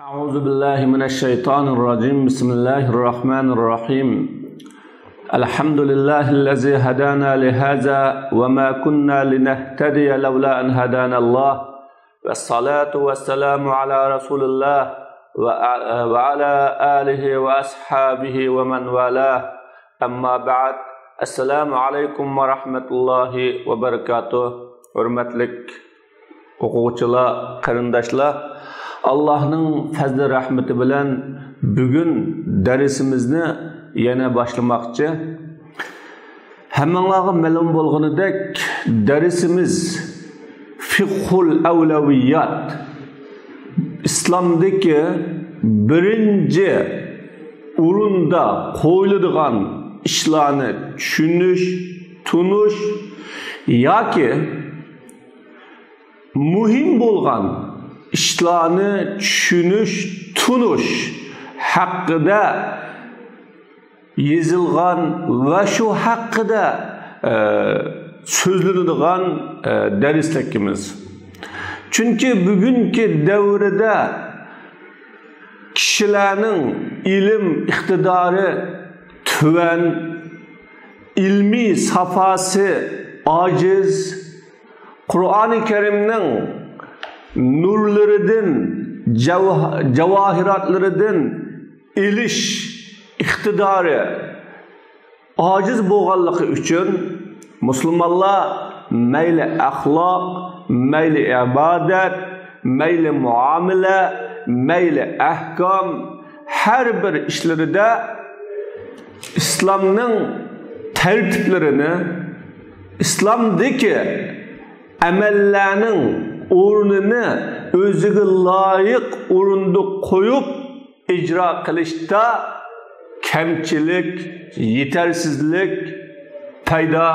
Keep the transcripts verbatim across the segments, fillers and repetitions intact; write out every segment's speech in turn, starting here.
أعوذ بالله من الشيطان الرجيم. بسم الله الرحمن الرحيم. الحمد لله الذي هدانا لهذا وما كنا لنهتدي لولا أن هدانا الله. والصلاة والسلام على رسول الله وع-، وعلى آله وأصحابه ومن والاه. أما بعد. السلام عليكم ورحمة الله وبركاته. ھۆرمەتلىك ئوقۇغۇچىلار، قېرىنداشلار، ئاللاھنىڭ پەزلى رەھمىتى بىلەن بۈگۈن دەرسىمىزنى يەنە باشلىماقچى. ھەممىڭلارغا مەلۇم بولغىنىدەك، دەرسىمىز فىقھۇل ئەۋلەۋىيات، ئىسلامدىكى بىرىنچى ئورۇندا قويۇلىدىغان ئىشلارنى چۈشىنىش، تونۇش ياكى مۇھىم بولغان ئىشلارنى چۈشىنىش، تونۇش ھەققىدە يېزىلغان ۋە شۇ ھەققىدە، ئە، سۆزلىنىدىغان، ئە، دەرسلىكىمىز. چۈنكى بۈگۈنكى دەۋردە كىشىلەرنىڭ ئىلىم ئىقتىدارى تۆۋەن، ئىلمىي ساپاسى ئاجىز، قۇرئانى كەرىمنىڭ نۇرلىرىدىن، جەۋ-، جاۋاھىراتلىرىدىن ئېلىش ئىقتىدارى ئاجىز بولغانلىقى ئۈچۈن، مۇسۇلمانلار مەيلى ئەخلاق، مەيلى ئىبادەت، مەيلى مۇئامىلە، مەيلى ئەھكام، ھەر بىر ئىشلىرىدا ئىسلامنىڭ تەرتىپلىرىنى، ئىسلامدىكى ئەمەللەرنىڭ ئورنىنى ئۆزىگە لايىق ئورۇندا قويۇپ ئىجرا قىلىشتا كەمچىلىك، يېتەرسىزلىك پەيدا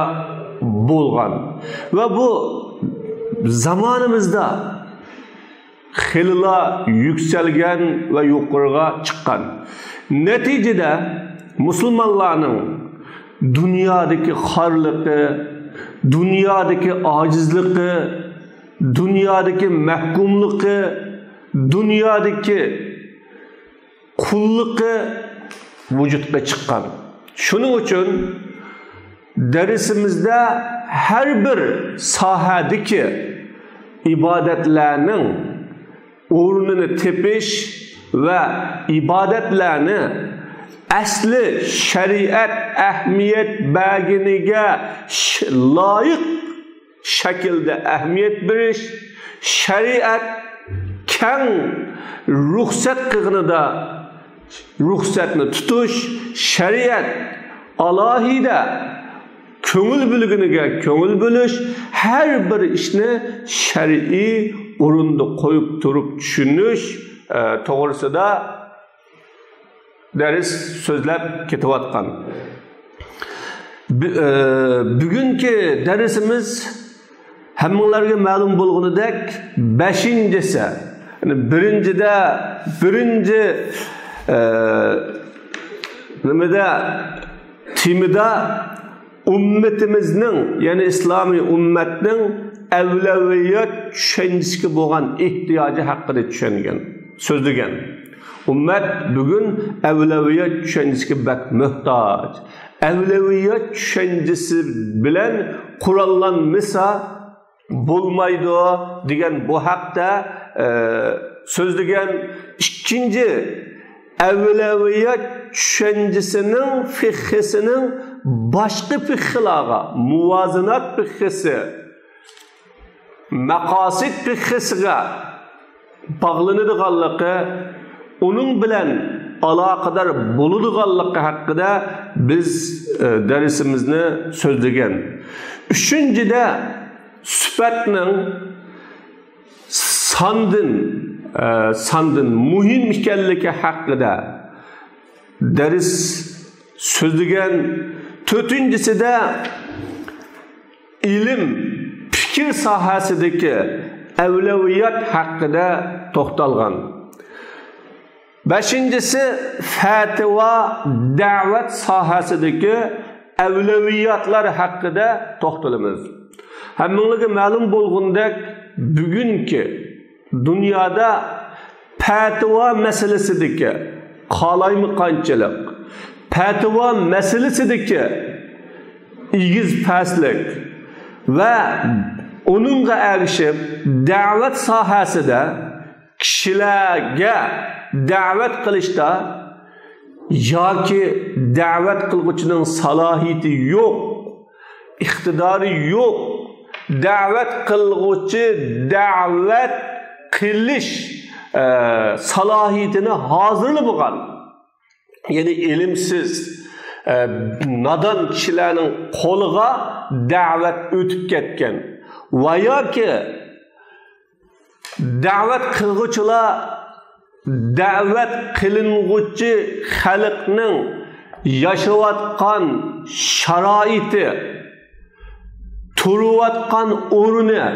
بولغان ۋە بۇ زامانىمىزدا خېلىلا يۈكسەلگەن ۋە يۇقىرىغا چىققان. نەتىجىدە مۇسۇلمانلارنىڭ دۇنيادىكى خارلىقى، دۇنيادىكى ئاجىزلىقى، دۇنيادىكى مەھكۇملۇقى، دۇنيادىكى قۇللۇقى ۋۇجۇدقا چىققان. شۇنىڭ ئۈچۈن دەرسىمىزدە ھەر بىر ساھەدىكى ئىبادەتلەرنىڭ ئورنىنى تېپىش ۋە ئىبادەتلەرنى ئەسلى شەرىئەت ئەھمىيەت بەرگىنىگە ش-، لايىق شەكىلدە ئەھمىيەت بېرىش، شەرىئەت كەڭ رۇخسەت قىلغىنىدا رۇخسەتنى تۇتۇش، شەرىئەت ئالاھىدە كۆڭۈل بۆلگىنىگە كۆڭۈل بۆلۈش، ھەر بىر ئىشنى شەرئىي ئورۇندا قويۇپ تۇرۇپ چۈشىنىش، ئە، توغرىسىدا دەرس سۆزلەپ كېتىۋاتقان. بۈ-، ئە، بۈگۈنكى دەرسىمىز ھەممىڭلارغا مەلۇم بولغىنىدەك بەشىنچىسى. يەنى بىرىنچىدە، بىرىنچى، ئە، نېمىدە، تېمىدا ئۈممىتىمىزنىڭ، يەنى ئىسلامىي ئۈممەتنىڭ ئەۋلەۋىيەت چۈشەنچىسىگە بولغان ئېھتىياجى ھەققىدە چۈشەنگەن، سۆزلىگەن. ئۈممەت بۈگۈن ئەۋلەۋىيەت چۈشەنچىسىگە بەك موھتاج. ئەۋلەۋىيەت چۈشەنچىسى بىلەن قوراللانمىسا بولمايدۇ دېگەن بۇ ھەقتە، ئە، سۆزلىگەن. ئىككىنچى، ئەۋلەۋىيەت چۈشەنچىسىنىڭ فىقھىسىنىڭ باشقا فىقھىلارغا، مۇۋازىنات فىقھىسى، مەقاسىد فىقھىسىغا باغلىنىدىغانلىقى، ئۇنىڭ بىلەن ئالاقىدار بولىدىغانلىقى ھەققىدە بىز، ئە، دەرسىمىزنى سۆزلىگەن. ئۈچىنچىدە، سۈپەتنىڭ ساندىن، ئە، ساندىن مۇھىم ئىكەنلىكى ھەققىدە دەرس سۆزلىگەن. تۆتىنچىسىدە، ئىلىم، پىكىر ساھەسىدىكى ئەۋلەۋىيەت ھەققىدە توختالغان. بەشىنچىسى، پەتىۋا، دەۋەت ساھەسىدىكى ئەۋلەۋىيەتلەر ھەققىدە توختىلىمىز. ھەممىڭلارغا مەلۇم بولغىنىدەك، بۈگۈنكى دۇنيادا پەتىۋا مەسىلىسىدىكى قالايمىقانچىلىق، پەتىۋا مەسىلىسىدىكى ئېگىز پەسلىك ۋە ئۇنىڭغا ئەگىشىپ دەۋەت ساھەسىدە كىشىلەرگە دەۋەت قىلىشتا ياكى دەۋەت قىلغۇچىنىڭ سالاھىيىتى يوق، ئىقتىدارى يوق، دەۋەت قىلغۇچى دەۋەت قىلىش، ئە، سالاھىيىتىنى ھازىرلىمىغان، يەنى ئىلىمسىز، ئە، نادان كىشىلەرنىڭ قولىغا دەۋەت ئۆتۈپ كەتكەن ۋە ياكى دەۋەت قىلغۇچىلار دەۋەت قىلىنغۇچى خەلقنىڭ ياشاۋاتقان شارائىتى، تۇرۇۋاتقان ئورنى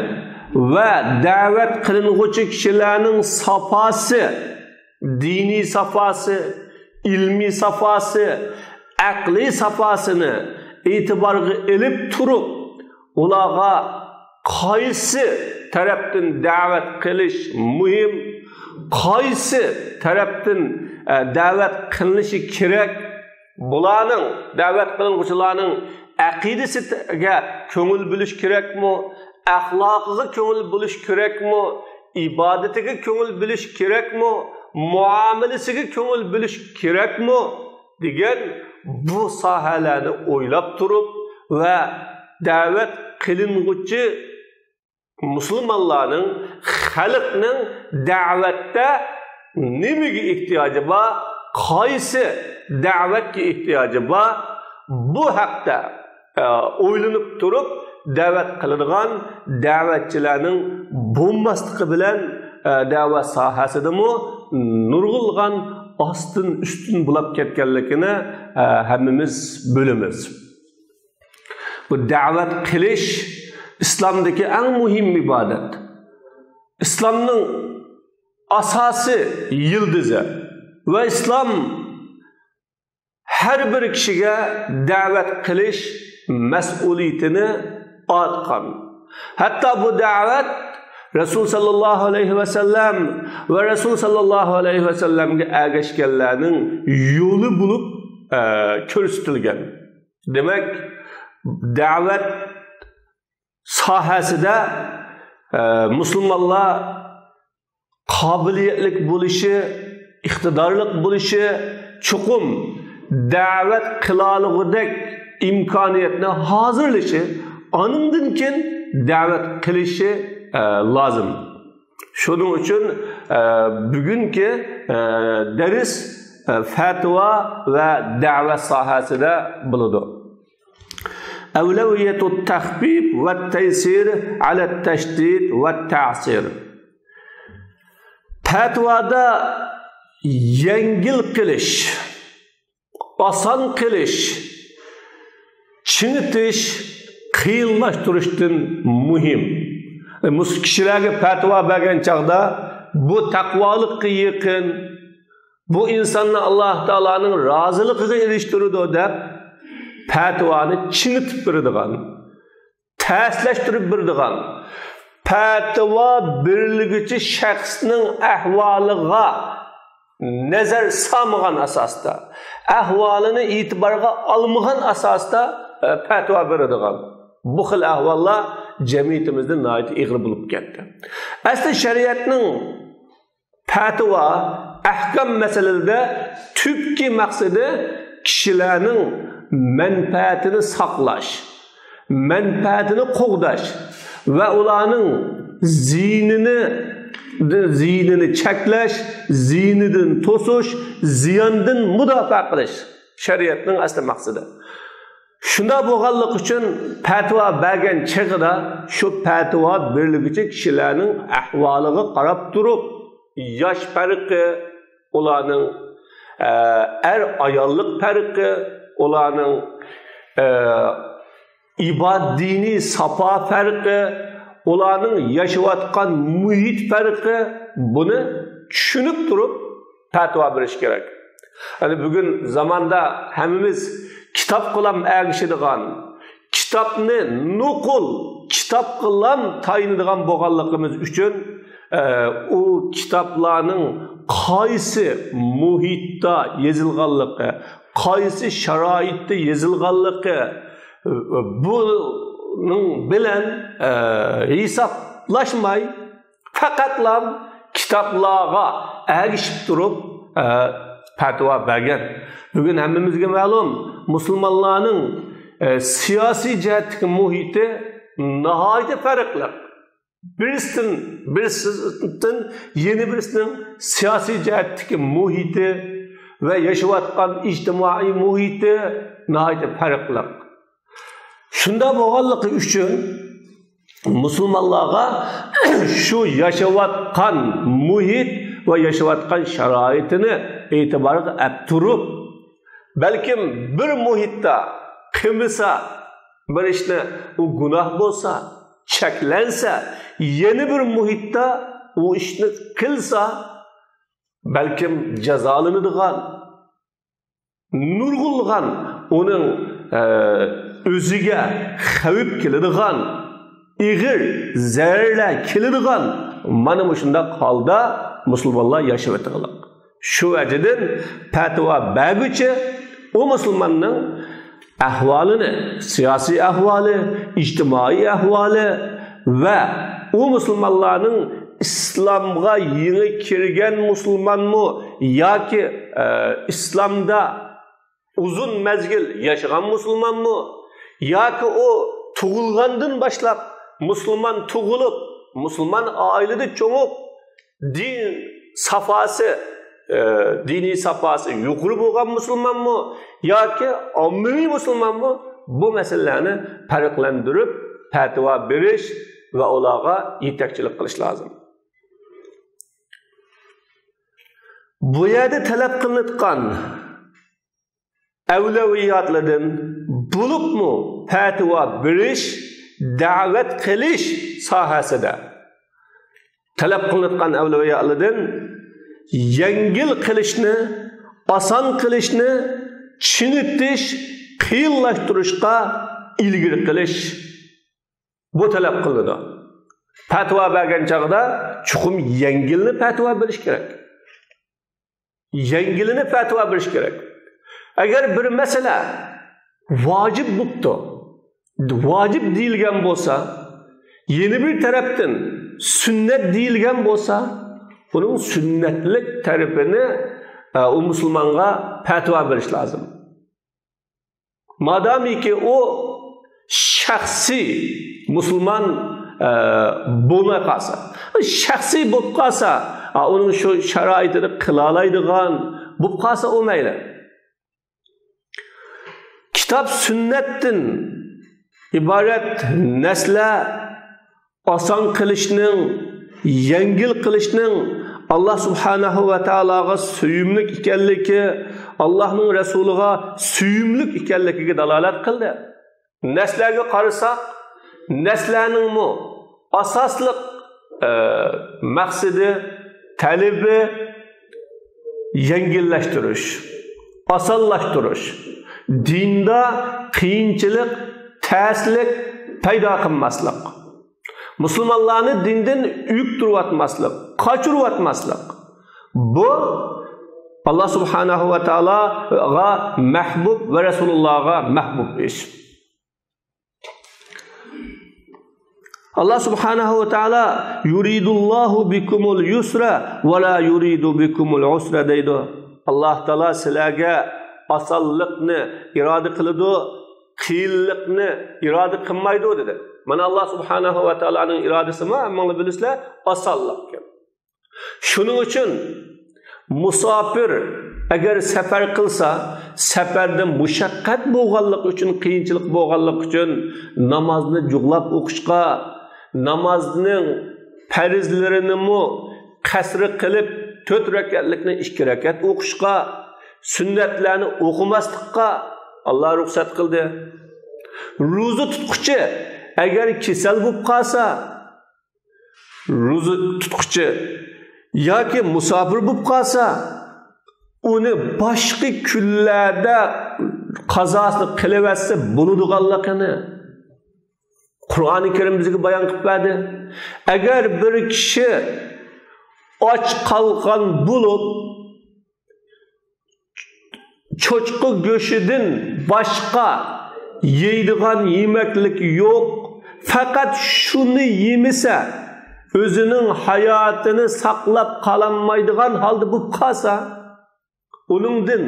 ۋە دەۋەت قىلىنغۇچى كىشىلەرنىڭ ساپاسى، دىنىي ساپاسى، ئىلمىي ساپاسى، ئەقلىي ساپاسىنى ئېتىبارغا ئېلىپ تۇرۇپ، ئۇلارغا قايسى تەرەپتىن دەۋەت قىلىش مۇھىم، قايسى تەرەپتىن، ئە، دەۋەت قىلىنىشى كېرەك، بۇلارنىڭ، دەۋەت قىلىنغۇچىلارنىڭ ئەقىدىسىگە كۆڭۈل بۆلۈش كېرەكمۇ؟ ئەخلاقىغا كۆڭۈل بۆلۈش كېرەكمۇ؟ ئىبادىتىگە كۆڭۈل بۆلۈش كېرەكمۇ؟ مۇئامىلىسىگە كۆڭۈل بۆلۈش كېرەكمۇ؟ دېگەن بۇ ساھەلەرنى ئويلاپ تۇرۇپ ۋە دەۋەت قىلىنغۇچى مۇسۇلمانلارنىڭ، خەلقنىڭ دەۋەتتە نېمىگە ئېھتىياجى بار، قايسى دەۋەتكە ئېھتىياجى بار، بۇ ھەقتە، ئە، ئويلىنىپ تۇرۇپ دەۋەت قىلىدىغان دەۋەتچىلەرنىڭ بولماسلىقى بىلەن، ئە، دەۋەت ساھەسىدىمۇ نۇرغۇنلىغان ئاستىن ئۈستۈن بولاپ كەتكەنلىكىنى، ئە، ھەممىمىز بىلىمىز. بۇ دەۋەت قىلىش ئىسلامدىكى ئەڭ مۇھىم ئىبادەت. ئىسلامنىڭ ئاساسىي يىلدىزى ۋە ئىسلام ھەر بىر كىشىگە دەۋەت قىلىش مەسئۇلىيىتىنى ئارتقان. ھەتتا بۇ دەۋەت رەسۇل ساللاللاھۇ ئەلەيھى ۋەسەللەم ۋە رەسۇل ساللاللاھۇ ئەلەيھى ۋەسەللەمگە ئەگەشكەنلەرنىڭ يولى بولۇپ، ئە، كۆرسىتىلگەن. دېمەك، دەۋەت ساھەسىدە، ئە، مۇسۇلمانلار قابىلىيەتلىك بولۇشى، ئىقتىدارلىق بولۇشى، چوقۇم دەۋەت قىلالىغۇدەك ئىمكانىيەتنى ھازىرلىشى، ئانىڭدىن كېيىن دەۋەت قىلىشى، ئە، لازىم. شۇنىڭ ئۈچۈن، ئە، بۈگۈنكى، ئە، دەرس، ئە، پەتىۋا ۋە دەۋەت ساھەسىدە بولىدۇ. ئەۋلەۋىيەتۇت تەخپىپ ۋە تەيسىر ئەلەت تەشدىد ۋە تەسىر. پەتىۋادا يەڭگىل قىلىش، ئاسان قىلىش، چىڭىتىش قىيىنلاشتۇرۇشتىن مۇھىم. مۇشۇ كىشىلەرگە پەتىۋا بەرگەن چاغدا، بۇ تەقۋالىققا يېقىن، بۇ ئىنساننى ئاللاھ تائالانىڭ رازىلىقىغا ئېرىشتۈرىدۇ دەپ، پەتىۋانى چىڭىتىپ بېرىدىغان، تەسلەشتۈرۈپ بېرىدىغان، پەتىۋا بېرىلگۈچى شەخسنىڭ ئەھۋالىغا نەزەر سالمىغان ئاساستا، ئەھۋالىنى ئېتىبارغا ئالمىغان ئاساستا، ئە، پەتىۋا بېرىدىغان بۇ خىل ئەھۋاللار جەمئىيىتىمىزدە ناھايىتى ئېغىر بولۇپ كەتتى. ئەسلى شەرىئەتنىڭ پەتىۋا، ئەھكام مەسىلىلىرىدە تۈپكى مەقسىتى كىشىلەرنىڭ مەنپەئەتىنى ساقلاش، مەنپەئەتىنى قوغداش ۋە ئۇلارنىڭ زىيىنىنى، زىيىنىنى چەكلەش، زىيىنىدىن توسۇش، زىياندىن مۇداپىئە قىلىش شەرىئەتنىڭ ئەسلى مەقسىتى. شۇنداق بولغانلىقى ئۈچۈن پەتىۋا بەرگەن چېغىدا شۇ پەتىۋا بېرىلگۈچى كىشىلەرنىڭ ئەھۋالىغا قاراپ تۇرۇپ، ياش پەرقى، ئۇلارنىڭ، ئە، ئەر-ئاياللىق پەرقى، ئۇلارنىڭ، ئە، ئىبادىي دىنىي ساپا پەرقى، ئۇلارنىڭ ياشاۋاتقان مۇھىت پەرقى، بۇنى چۈشىنىپ تۇرۇپ پەتىۋا بېرىش كېرەك. يەنى بۈگۈن زاماندا ھەممىمىز كىتابقىلام ئەگىشىدىغان، كىتابنى نوقۇل، كىتابقىلام تايىنىدىغان بولغانلىقىمىز ئۈچۈن، ئە، ئۇ كىتابلارنىڭ قايسى مۇھىتتا يېزىلغانلىقى، قايسى شارائىتتا يېزىلغانلىقى، بۇنىڭ بىلەن، ئە، ھېسابلاشماي، پەقەتلا كىتابلارغا ئەگىشىپ تۇرۇپ، ئە، پەتىۋا بەرگەن. بۈگۈن ھەممىمىزگە مەلۇم، مۇسۇلمانلارنىڭ، ئە، سىياسىي جەھەتتىكى مۇھىتى ناھايىتى پەرقلىق. بىرسىدىن، بىرسىدىن يەنە بىرسىنىڭ سىياسىي جەھەتتىكى مۇھىتى ۋە ياشاۋاتقان ئىجتىمائىي مۇھىتى ناھايىتى پەرقلىق. شۇنداق بولغانلىقى ئۈچۈن مۇسۇلمانلارغا شۇ ياشاۋاتقان مۇھىت ۋە ياشاۋاتقان شارائىتىنى ئېتىبارغا ئەپ تۇرۇپ، بەلكىم بىر مۇھىتتا قىلمىسا، بىر ئىشنى، ئۇ گۇناھ بولسا، چەكلەنسە، يەنە بىر مۇھىتتا ئۇ ئىشنى قىلسا، بەلكىم جازالىنىدىغان، نۇرغۇنلىغان ئۇنىڭ، ئە، ئۆزىگە خەۋپ كېلىدىغان، ئېغىر زەرەرلەر كېلىدىغان، مانا مۇشۇنداق ھالدا مۇسۇلمانلار ياشاۋاتىدىغانلىق. شۇ ۋەجىدىن پەتىۋا بەرگۈچى ئۇ مۇسۇلماننىڭ ئەھۋالىنى، سىياسىي ئەھۋالى، ئىجتىمائىي ئەھۋالى ۋە ئۇ مۇسۇلمانلارنىڭ ئىسلامغا يېڭى كىرگەن مۇسۇلمانمۇ ياكى، ئە، ئىسلامدا ئۇزۇن مەزگىل ياشىغان مۇسۇلمانمۇ ياكى ئۇ تۇغۇلغاندىن باشلاپ مۇسۇلمان تۇغۇلۇپ، مۇسۇلمان ئائىلىدە چوڭۇپ، دىن ساپاسى، ئە، دىنىي ساپاسى يۇقىرى بولغان مۇسۇلمانمۇ ياكى ئاممىۋى مۇسۇلمانمۇ، بۇ مەسىلىلەرنى پەرقلەندۈرۈپ پەتىۋا بېرىش ۋە ئۇلارغا يېتەكچىلىك قىلىش لازىم. بۇ يەردە تەلەپ قىلىنىدىغان ئەۋلەۋىياتلىرىدىن بولۇپمۇ پەتىۋا بېرىش، دەۋەت قىلىش ساھەسىدە تەلەپ قىلىنىدىغان ئەۋلەۋىياتلىرىدىن يەڭگىل قىلىشنى، ئاسان قىلىشنى، چىڭىتىش، قىيىنلاشتۇرۇشقا ئىلگىرى قىلىش، بۇ تەلەپ قىلىنىدۇ. پەتىۋا بەرگەن چاغدا چوقۇم يەڭگىلنى پەتىۋا بېرىش كېرەك. يەڭگىلىنى پەتىۋا بېرىش كېرەك. ئەگەر بىر مەسىلە ۋاجىپ بوپتۇ، ۋاجىپ دېيىلگەن بولسا، يەنە بىر تەرەپتىن سۈننەت دېيىلگەن بولسا، بۇنىڭ سۈننەتلىك تەرىپىنى، ئە، ئۇ مۇسۇلمانغا پەتىۋا بېرىش لازىم. مادامىكى ئۇ شەخسىي مۇسۇلمان، ئە، بولماي قالسا، شەخسىي بولۇپ قالسا، ئا، ئۇنىڭ شۇ شارائىتىدا قىلالايدىغان بولۇپ قالسا، ئۇ مەيلى. كىتاب سۈننەتتىن ئىبارەت نەسلە ئاسان قىلىشنىڭ، يەڭگىل قىلىشنىڭ ئاللا سۇبھانەھۇ ۋە تائالاغا سۆيۈملۈك ئىكەنلىكى، ئاللانىڭ رەسۇلىغا سۆيۈملۈك ئىكەنلىكىگە دالالەت قىلدى. نەسلەرگە قارىساق، نەسلەرنىڭمۇ ئاساسلىق، ئە، مەقسىتى، تەلىپى يەڭگىللەشتۈرۈش، ئاسانلاشتۇرۇش، دىندا قىيىنچىلىق، تەسلىك پەيدا قىلماسلىق، مۇسۇلمانلارنى دىندىن ئۆكتۈرۈۋاتماسلىق، قاچۇرۇۋاتماسلىق. بۇ ئاللا سۇبھانەھۇ ۋە تائالاغا مەھبۇب ۋە رەسۇلۇللاغا مەھبۇب ئىش. ئاللا سۇبھانەھۇ ۋە تائالا يۇرىدۇللاھۇ بىكۇمۇل يۇسرە ۋە لا يۇرىدۇ بىكۇمۇل ئۇسرە دەيدۇ. ئاللا تائالا سىلەرگە ئاسانلىقنى ئىرادە قىلىدۇ، قىيىنلىقنى ئىرادە قىلمايدۇ دېدى. مانا ئاللا سۇبھانەھۇ ۋە تائالانىڭ ئىرادىسىمۇ ھەممىڭلار بىلىسىلەر، ئاسانلىق ئىكەن. شۇنىڭ ئۈچۈن مۇساپىر ئەگەر سەپەر قىلسا، سەپەردە مۇشەققەت بولغانلىقى ئۈچۈن، قىيىنچىلىق بولغانلىقى ئۈچۈن نامازنى جۇغلاپ ئوقۇشقا، نامازنىڭ پەرزلىرىنىمۇ قەسرى قىلىپ، تۆت رەكەتلىكنى ئىككى رەكەت ئوقۇشقا، سۈننەتلەرنى ئوقۇماسلىققا ئاللا رۇخسەت قىلدى. روزا تۇتقۇچى ئەگەر كېسەل بولۇپ قالسا، روزا تۇتقۇچى ياكى مۇساپىر بولۇپ قالسا، ئۇنى باشقا كۈنلەردە قازاسىنى قىلىۋەتسە بولىدىغانلىقىنى قۇرئانى كەرىم بىزگە بايان قىلىپ بەردى. ئەگەر بىر كىشى ئاچ قالغان بولۇپ، چوشقا گۆشىدىن باشقا يەيدىغان يېمەكلىك يوق، پەقەت شۇنى يېمىسە، ئۆزىنىڭ ھاياتىنى ساقلاپ قالالمايدىغان ھالدا بولۇپ قالسا، ئۇنىڭدىن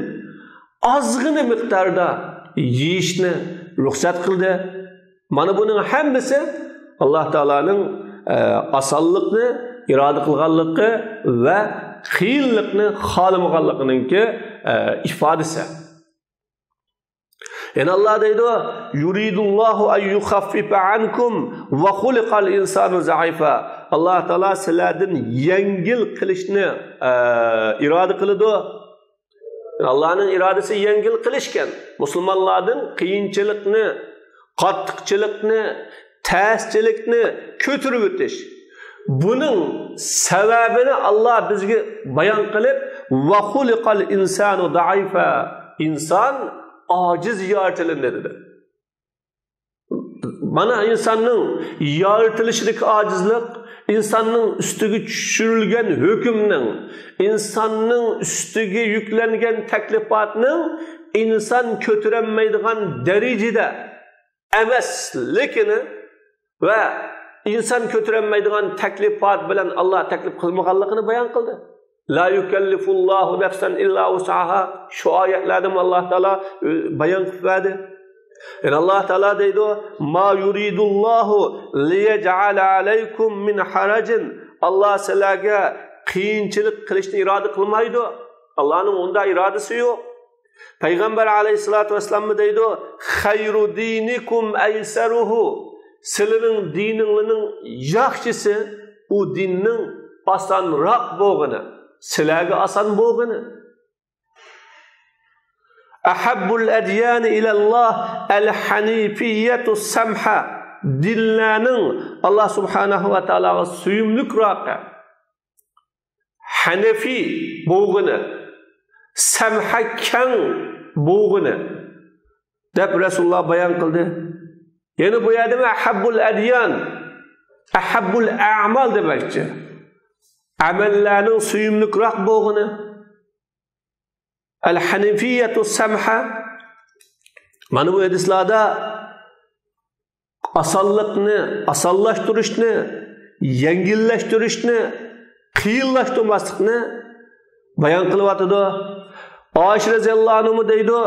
ئازغىنە مىقداردا يېيىشنى رۇخسەت قىلدى. مانا بۇنىڭ ھەممىسى ئاللا تائالانىڭ، ئە، ئاسانلىقنى ئىرادە قىلغانلىقى ۋە قىيىنلىقنى خالىمىغانلىقىنىڭكى، ئە، ئىپادىسى. يەنە ئاللا دەيدۇ، يۇرىدۇللاھۇ ئەن يۇخەففىفە ئەنكۇم ۋە خۇلىقەل ئىنسانۇ زەئىفا. ئاللا تائالا سىلەردىن يەڭگىل قىلىشنى، ئە، ئىرادە قىلىدۇ. ئاللانىڭ ئىرادىسى يەڭگىل قىلىشكەن. مۇسۇلمانلاردىن قىيىنچىلىقنى، قاتتىقچىلىقنى، تەسچىلىكنى كۆتۈرۈۋېتىش. بۇنىڭ سەۋەبىنى ئاللا بىزگە بايان قىلىپ، ۋە خۇلىقەل ئىنسانۇ زەئىفا. ئىنسان ئاجىز يارىتىلىندى دېدى. مانا ئىنساننىڭ يارىتىلىشىدىكى ئاجىزلىق، ئىنساننىڭ ئۈستىگە چۈشۈرۈلگەن ھۆكۈمنىڭ، ئىنساننىڭ ئۈستىگە يۈكلەنگەن تەكلىپاتنىڭ ئىنسان كۆتۈرەلمەيدىغان دەرىجىدە ئەمەسلىكىنى ۋە ئىنسان كۆتۈرەلمەيدىغان تەكلىپات بىلەن ئاللا تەكلىپ قىلمىغانلىقىنى بايان قىلدى. لا يۇكەللىفۇللاھۇ نەفسەن ئىللا ۋۇسئەھا. شۇ ئايەتلەردىمۇ ئاللا تائالا، ئۆ، بايان قىلىپ بەردى. يەنە ئاللا تائالا دەيدۇ، ما يۇرىدۇللاھۇ لىيەجئەلە ئەلەيكۇم مىن ھەرەجىن. ئاللا سىلەرگە قىيىنچىلىق قىلىشنى ئىرادە قىلمايدۇ. ئاللانىڭ ئۇنداق ئىرادىسى يوق. پەيغەمبەر ئەلەيھىسسالاتۇ ۋەسسالاممۇ دەيدۇ، خەيرۇ دىنىكۇم ئەيسەرۇھۇ. سىلىنىڭ دىنىڭلارنىڭ ياخشىسى ئۇ دىننىڭ ئاسانراق بولغىنى، سىلەرگە ئاسان بولغىنى. ئەھەببۇل ئەديانى ئىلەللاھ ئەل ھەنىفىيەتۇ سەمھە. دىنلارنىڭ ئاللا سۇبھانەھۇ ۋە تائالاغا سۆيۈملۈكراقى، ھەنەفىي بولغىنى، سەمھە كەڭ بولغىنى دەپ رەسۇلۇللا بايان قىلدى. يەنە بۇ يەردىمۇ ئەھەببۇل ئەديان، ئەھەببۇل ئەمال دېمەكچى. ئەمەللەرنىڭ سۆيۈملۈكراق بولغىنى. ئەل ھەنىفىيەتۇ سەمھە. مانا بۇ ھەدىسلاردا ئاسانلىقنى، ئاسانلاشتۇرۇشنى، يەڭگىللەشتۈرۈشنى، قىيىنلاشتۇرماسلىقنى بايان قىلىۋاتىدۇ. ئائىشە رەزىياللاھۇ ئەنھۇمۇ دەيدۇ،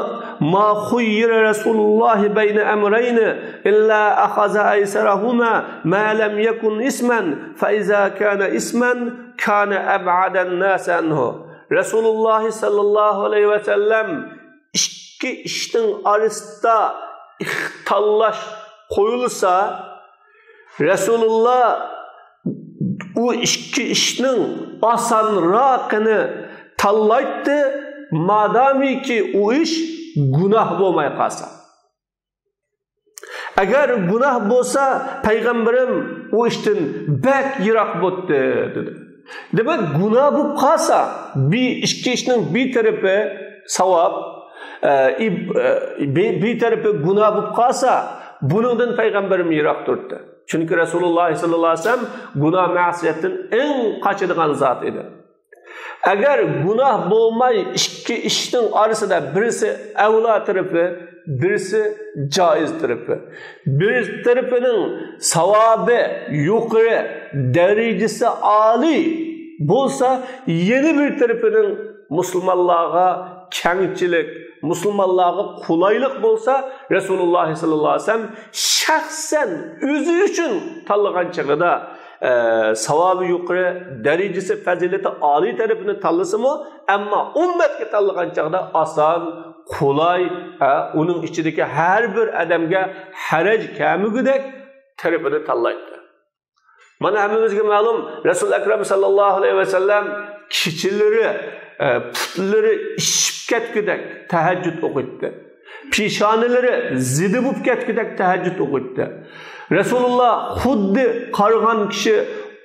ما خۇييىرە رەسۇلۇللاھى بەينە ئەمرەينى ئىللا ئەخەزە ئەيسەرەھۇما ما لەم يەكۇن ئىسمەن، فەئىزا كانە ئىسمەن كانە ئەبئەدەن ناسى ئەنھۇ. رەسۇلۇللاھ سەللەللاھۇ ئەلەيھى ۋەسەللەم ئىككى ئىشنىڭ ئارىسىدا ئىخ-، تاللاش قويۇلسا، رەسۇلۇللا ئۇ ئىككى ئىشنىڭ ئاسانراقىنى تاللايتتى، مادامىكى ئۇ ئىش گۇناھ بولماي قالسا. ئەگەر گۇناھ بولسا، پەيغەمبىرىم ئۇ ئىشتىن بەك يىراق بوپتۇ، دېدى. دېمەك، گۇناھ بولۇپ قالسا، بىر ئىككى ئىشنىڭ بىر تەرىپى ساۋاب، ئە، ئىب-، ئە، بىر، بىر تەرىپى گۇناھ بولۇپ قالسا، بۇنىڭدىن پەيغەمبىرىم يىراق تۇراتتى. چۈنكى رەسۇلۇللا سەللەللاھۇ ئەلەيھى ۋەسەللەم گۇناھ مەسىيەتتىن ئەڭ قاچىدىغان زات ئىدى. ئەگەر گۇناھ بولماي ئىككى ئىشنىڭ ئارىسىدا بىرسى ئەۋلا تەرىپى، بىرسى جائىز تەرىپى، بىر تەرىپىنىڭ ساۋابى يۇقىرى، دەرىجىسى ئالىي بولسا، يەنە بىر تەرىپىنىڭ مۇسۇلمانلارغا كەڭچىلىك، مۇسۇلمانلارغا قولايلىق بولسا، رەسۇلۇللا سەللەللاھۇ ئەلەيھى ۋەسەللەم شەخسەن ئۆزى ئۈچۈن تاللىغان چېغىدا، ئە، ساۋابى يۇقىرى، دەرىجىسى، پەزىلىتى ئالىي تەرىپىنى تاللىسىمۇ، ئەمما ئۈممەتكە تاللىغان چاغدا ئاسان، قولاي، ئە، ئۇنىڭ ئىچىدىكى ھەر بىر ئادەمگە ھەرەج كەلمىگۈدەك تەرىپىنى تاللايتتى. مانا ھەممىمىزگە مەلۇم، رەسۇل ئەكرەم سەللەللاھۇ ئەلەيھى ۋەسەللەم كېچىلىرى، ئە، پۇتلىرى ئىششىپ كەتكۈدەك تەھەججۇد ئوقۇيتتى. پېشانىلىرى زىدى بولۇپ كەتكۈدەك تەھەججۇد ئوقۇيتتى. رەسۇلۇللا خۇددى قارىغان كىشى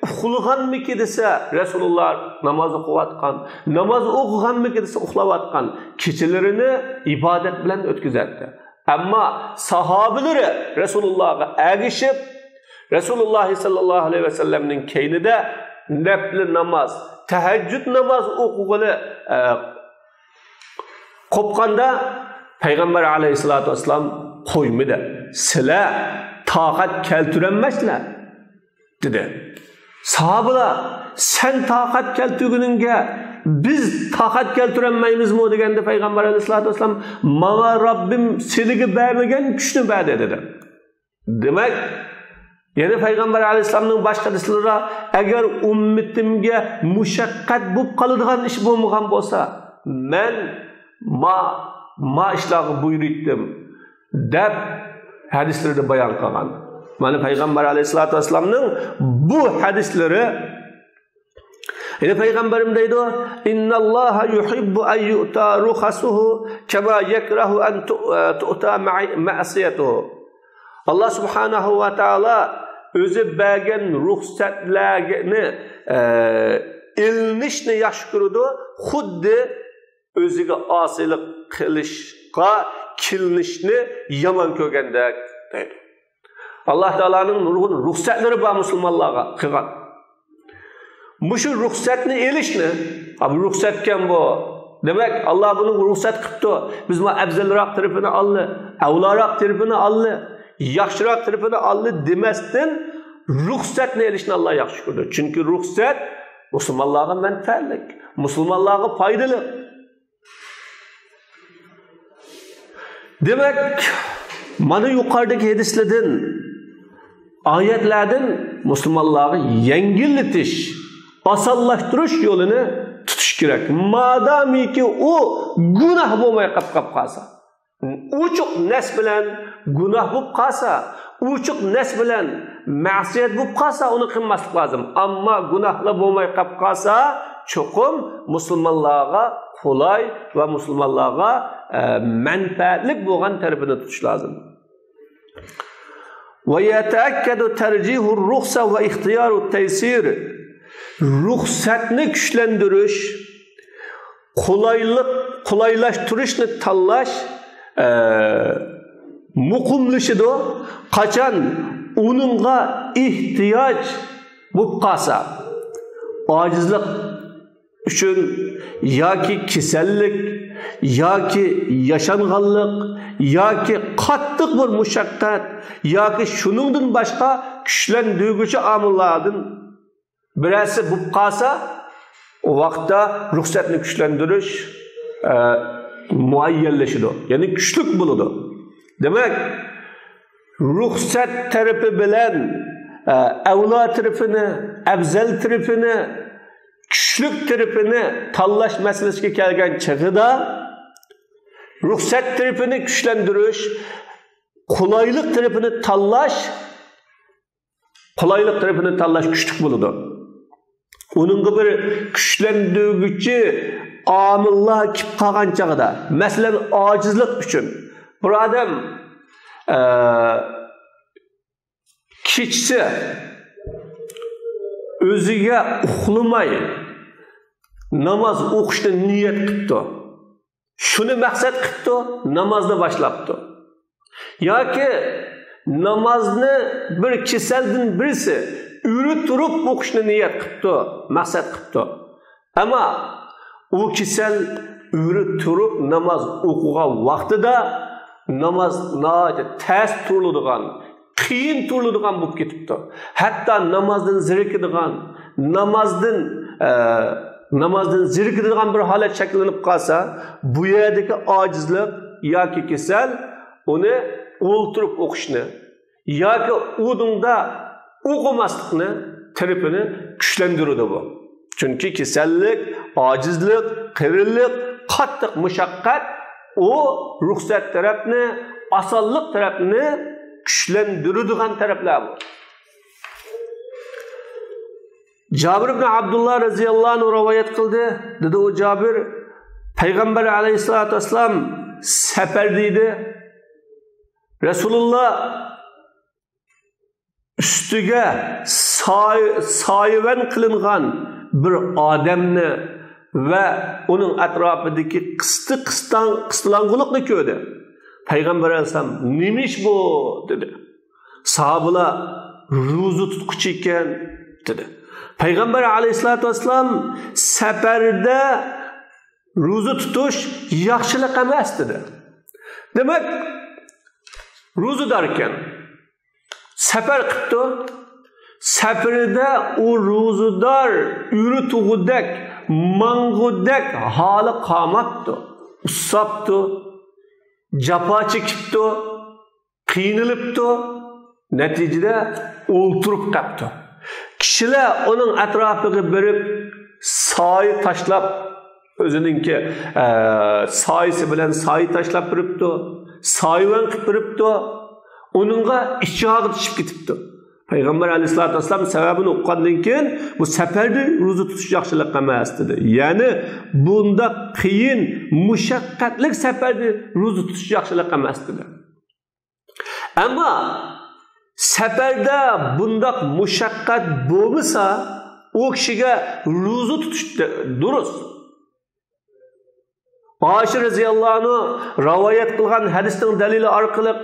ئۇخلىغانمىكى دېسە، رەسۇلۇللا ناماز ئوقۇۋاتقان، ناماز ئوقۇغانمىكى دېسە، ئۇخلاۋاتقان. كېچىلىرىنى ئىبادەت بىلەن ئۆتكۈزەتتى. ئەمما ساھابىلىرى رەسۇلۇللاغا ئەگىشىپ، رەسۇلۇللا سەللەللاھۇ ئەلەيھى ۋەسەللەمنىڭ كەينىدە نەپلى ناماز، تەھەججۇد ناماز ئوقۇغىلى، ئە، قوپقاندا پەيغەمبەر ئەلەيھىسسالاتۇ ۋەسسالام قويمىدى. سىلەر تاقەت كەلتۈرەلمەيسىلەر، دېدى. ساھابىلار، سەن تاقەت كەلتۈرگىنىڭگە بىز تاقەت كەلتۈرەلمەيمىزمۇ دېگەندە پەيغەمبەر ئەلەيھىسسالاتۇ ۋەسسالام، ماڭا رەببىم سىلىگە بەرمىگەن كۈچنى بەردى، دېدى. دېمەك، يەنە پەيغەمبەر ئەلەيھىسسالامنىڭ باشقا ھەدىسلىرىدە، ئەگەر ئۈممىتىمگە مۇشەققەت بولۇپ قالىدىغان ئىش بولمىغان بولسا، مەن ما، ما ئىشلارغا بۇيرۇيتتىم، دەپ ھەدىسلىرىدە بايان قىلغان. مانا پەيغەمبەر ئەلەيھىسسالاتۇ ۋەسسالامنىڭ بۇ ھەدىسلىرى، يەنە پەيغەمبەرىم دەيدۇ، «إن الله يحب أن يؤتى رخصه كما يكره أن تؤ-، تؤتى مع-، معصيته.» ئاللا سۇبھانەھۇ ۋە تائالا ئۆزى بەرگەن رۇخسەتلەرنى، ئە، ئېلىنىشنى ياخشى كۆرىدۇ، خۇددى ئۆزىگە ئاسىيلىق قىلىشقا كېلىنىشنى يامان كۆرگەندەك، دەيدۇ. ئاللا تائالانىڭ نۇرغۇن رۇخسەتلىرى بار مۇسۇلمانلارغا قىلغان. مۇشۇ رۇخسەتنى ئېلىشنى، «ھا، بۇ رۇخسەتكەن بۇ. دېمەك، ئاللا بۇنى رۇخسەت قىپتۇ. بىز ما ئەۋزەلراق تەرىپىنى ئاللى، ئەۋلاراق تەرىپىنى ئاللى، ياخشىراق تەرىپىنى ئاللى» دېمەستىن، رۇخسەتنى ئېلىشنى ئاللا ياخشى كۆرىدۇ. چۈنكى رۇخسەت مۇسۇلمانلارغا مەنپەئەتلىك، مۇسۇلمانلارغا پايدىلىق. دېمەك، مانا يۇقىرىدىكى ھەدىسلەردىن، ئايەتلەردىن مۇسۇلمانلارغا يەڭگىللىتىش، ئاسانلاشتۇرۇش يولىنى تۇتۇش كېرەك. مادامىكى ئۇ گۇناھ بولماي قاپ، قاپ قالسا، ئوچۇق نەس بىلەن گۇناھ بولۇپ قالسا، ئوچۇق نەس بىلەن مەسىيەت بولۇپ قالسا، ئۇنى قىلماسلىق لازىم. ئەمما گۇناھلا بولماي قاپ قالسا، چوقۇم مۇسۇلمانلارغا قولاي ۋە مۇسۇلمانلارغا، ئە، مەنپەئەتلىك بولغان تەرىپىنى تۇتۇش لازىم. ويتأكد ترجيح الرخصة واختيار التيسير. رۇخسەتنى كۈچلەندۈرۈش، قولايلىق، قولايلاشتۇرۇشنى تاللاش، ئە، مۇقىملىشىدۇ. قاچان ئۇنىڭغا ئېھتىياج بولۇپ قالسا، ئاجىزلىق ئۈچۈن ياكى كېسەللىك، ياكى ياشانغانلىق، ياكى قاتتىق بىر مۇشەققەت، ياكى شۇنىڭدىن باشقا كۈچلەندۈرگۈچى ئامىللاردىن بىرەرسى بولۇپ قالسا، ئۇ ۋاقىتتا رۇخسەتنى كۈچلەندۈرۈش، ئە، مۇئەييەنلىشىدۇ. يەنى كۈچلۈك بولىدۇ. دېمەك، رۇخسەت تەرىپى بىلەن، ئە، ئەۋلا تەرىپىنى، ئەۋزەل تەرىپىنى، كۈچلۈك تەرىپىنى تاللاش مەسىلىسىگە كەلگەن چېغىدا، رۇخسەت تەرىپىنى كۈچلەندۈرۈش، قولايلىق تەرىپىنى تاللاش، قولايلىق تەرىپىنى تاللاش كۈچلۈك بولىدۇ. ئۇنىڭغا بىر كۈچلەندۈرگۈچى ئامىللار كېلىپ قالغان چاغدا، مەسىلەن، ئاجىزلىق ئۈچۈن بىر ئادەم، ئە، كېچىسى ئۆزىگە ئۇخلىماي ناماز ئوقۇشنى نىيەت قىپتۇ. شۇنى مەقسەت قىپتۇ، نامازنى باشلاپتۇ. ياكى نامازنى بىر كېسەلدىن بىرسى ئۆرە تۇرۇپ ئوقۇشنى نىيەت قىپتۇ، مەقسەت قىپتۇ. ئەمما ئۇ كېسەل ئۆرە تۇرۇپ ناماز ئوقۇغان ۋاقتىدا ناماز ناھايىتى تەس تۇرۇلىدىغان، قىيىن تۇرۇلىدىغان بولۇپ كېتىپتۇ. ھەتتا نامازدىن زېرىكىدىغان، نامازدىن، ئە، نامازدىن زېرىكىدىغان بىر ھالەت شەكىللىنىپ قالسا، بۇ يەردىكى ئاجىزلىق ياكى كېسەل ئۇنى ئولتۇرۇپ ئوقۇشنى ياكى ئۇنىڭدا ئوقۇماسلىقنى تەرىپىنى كۈچلەندۈرىدۇ بۇ. چۈنكى كېسەللىك، ئاجىزلىق، قېرىلىق، قاتتىق مۇشەققەت، ئۇ رۇخسەت تەرەپنى، ئاسانلىق تەرەپنى كۈچلەندۈرىدىغان تەرەپلەر بۇ. جابىر ئىبن ئابدۇللا رەزىياللاھۇ ئەنھۇ رىۋايەت قىلدى. دېدى ئۇ جابىر، پەيغەمبەر ئەلەيھىسسالاتۇ ۋەسسالام سەپەردە ئىدى. رەسۇلۇللا ئۈستىگە ساي-، سايىۋەن قىلىنغان بىر ئادەمنى ۋە ئۇنىڭ ئەتراپىدىكى قىستى-، قىستاڭ-، قىستىلاڭغۇلۇقنى كۆردى. پەيغەمبەر ئەلەيھىسسالام، «نېمە ئىش بۇ؟» دېدى. ساھابىلار، «روزا تۇتقۇچى ئىكەن» دېدى. پەيغەمبەر ئەلەيھىسسالاتۇ ۋەسسالام سەپەردە روزا تۇتۇش ياخشىلىق ئەمەس دېدى. دېمەك، روزىداركەن، سەپەر قىپتۇ. سەپىرىدە ئۇ روزىدار ئۆرە تۇغۇدەك، ماڭغۇدەك ھالى قالماپتۇ. ئۇسساپتۇ، جاپا چېكىپتۇ، قىينىلىپتۇ. نەتىجىدە ئولتۇرۇپ قاپتۇ. كىشىلەر ئۇنىڭ ئەتراپىغا بېرىپ، سايە تاشلاپ، ئۆزىنىڭكى، ئە، سايىسى بىلەن سايە تاشلاپ بېرىپتۇ، سايىۋەن قىلىپ بېرىپتۇ. ئۇنىڭغا ئىچى ئاغرىتىشىپ كېتىپتۇ. پەيغەمبەر ئەلەيھىسسالاتۇ ۋەسسالام سەۋەبىنى ئۇققاندىن كېيىن، بۇ سەپەردە روزا تۇتۇش ياخشىلىق ئەمەس دېدى. يەنى بۇنداق قىيىن، مۇشەققەتلىك سەپەردە روزا تۇتۇش ياخشىلىق ئەمەس دېدى. ئەمما سەپەردە بۇنداق مۇشەققەت بولمىسا، ئۇ كىشىگە روزا تۇتۇش دە-، دۇرۇس. ئائىشە رەزىياللاھۇ ئەنھا رىۋايەت قىلغان ھەدىسنىڭ دەلىلى ئارقىلىق،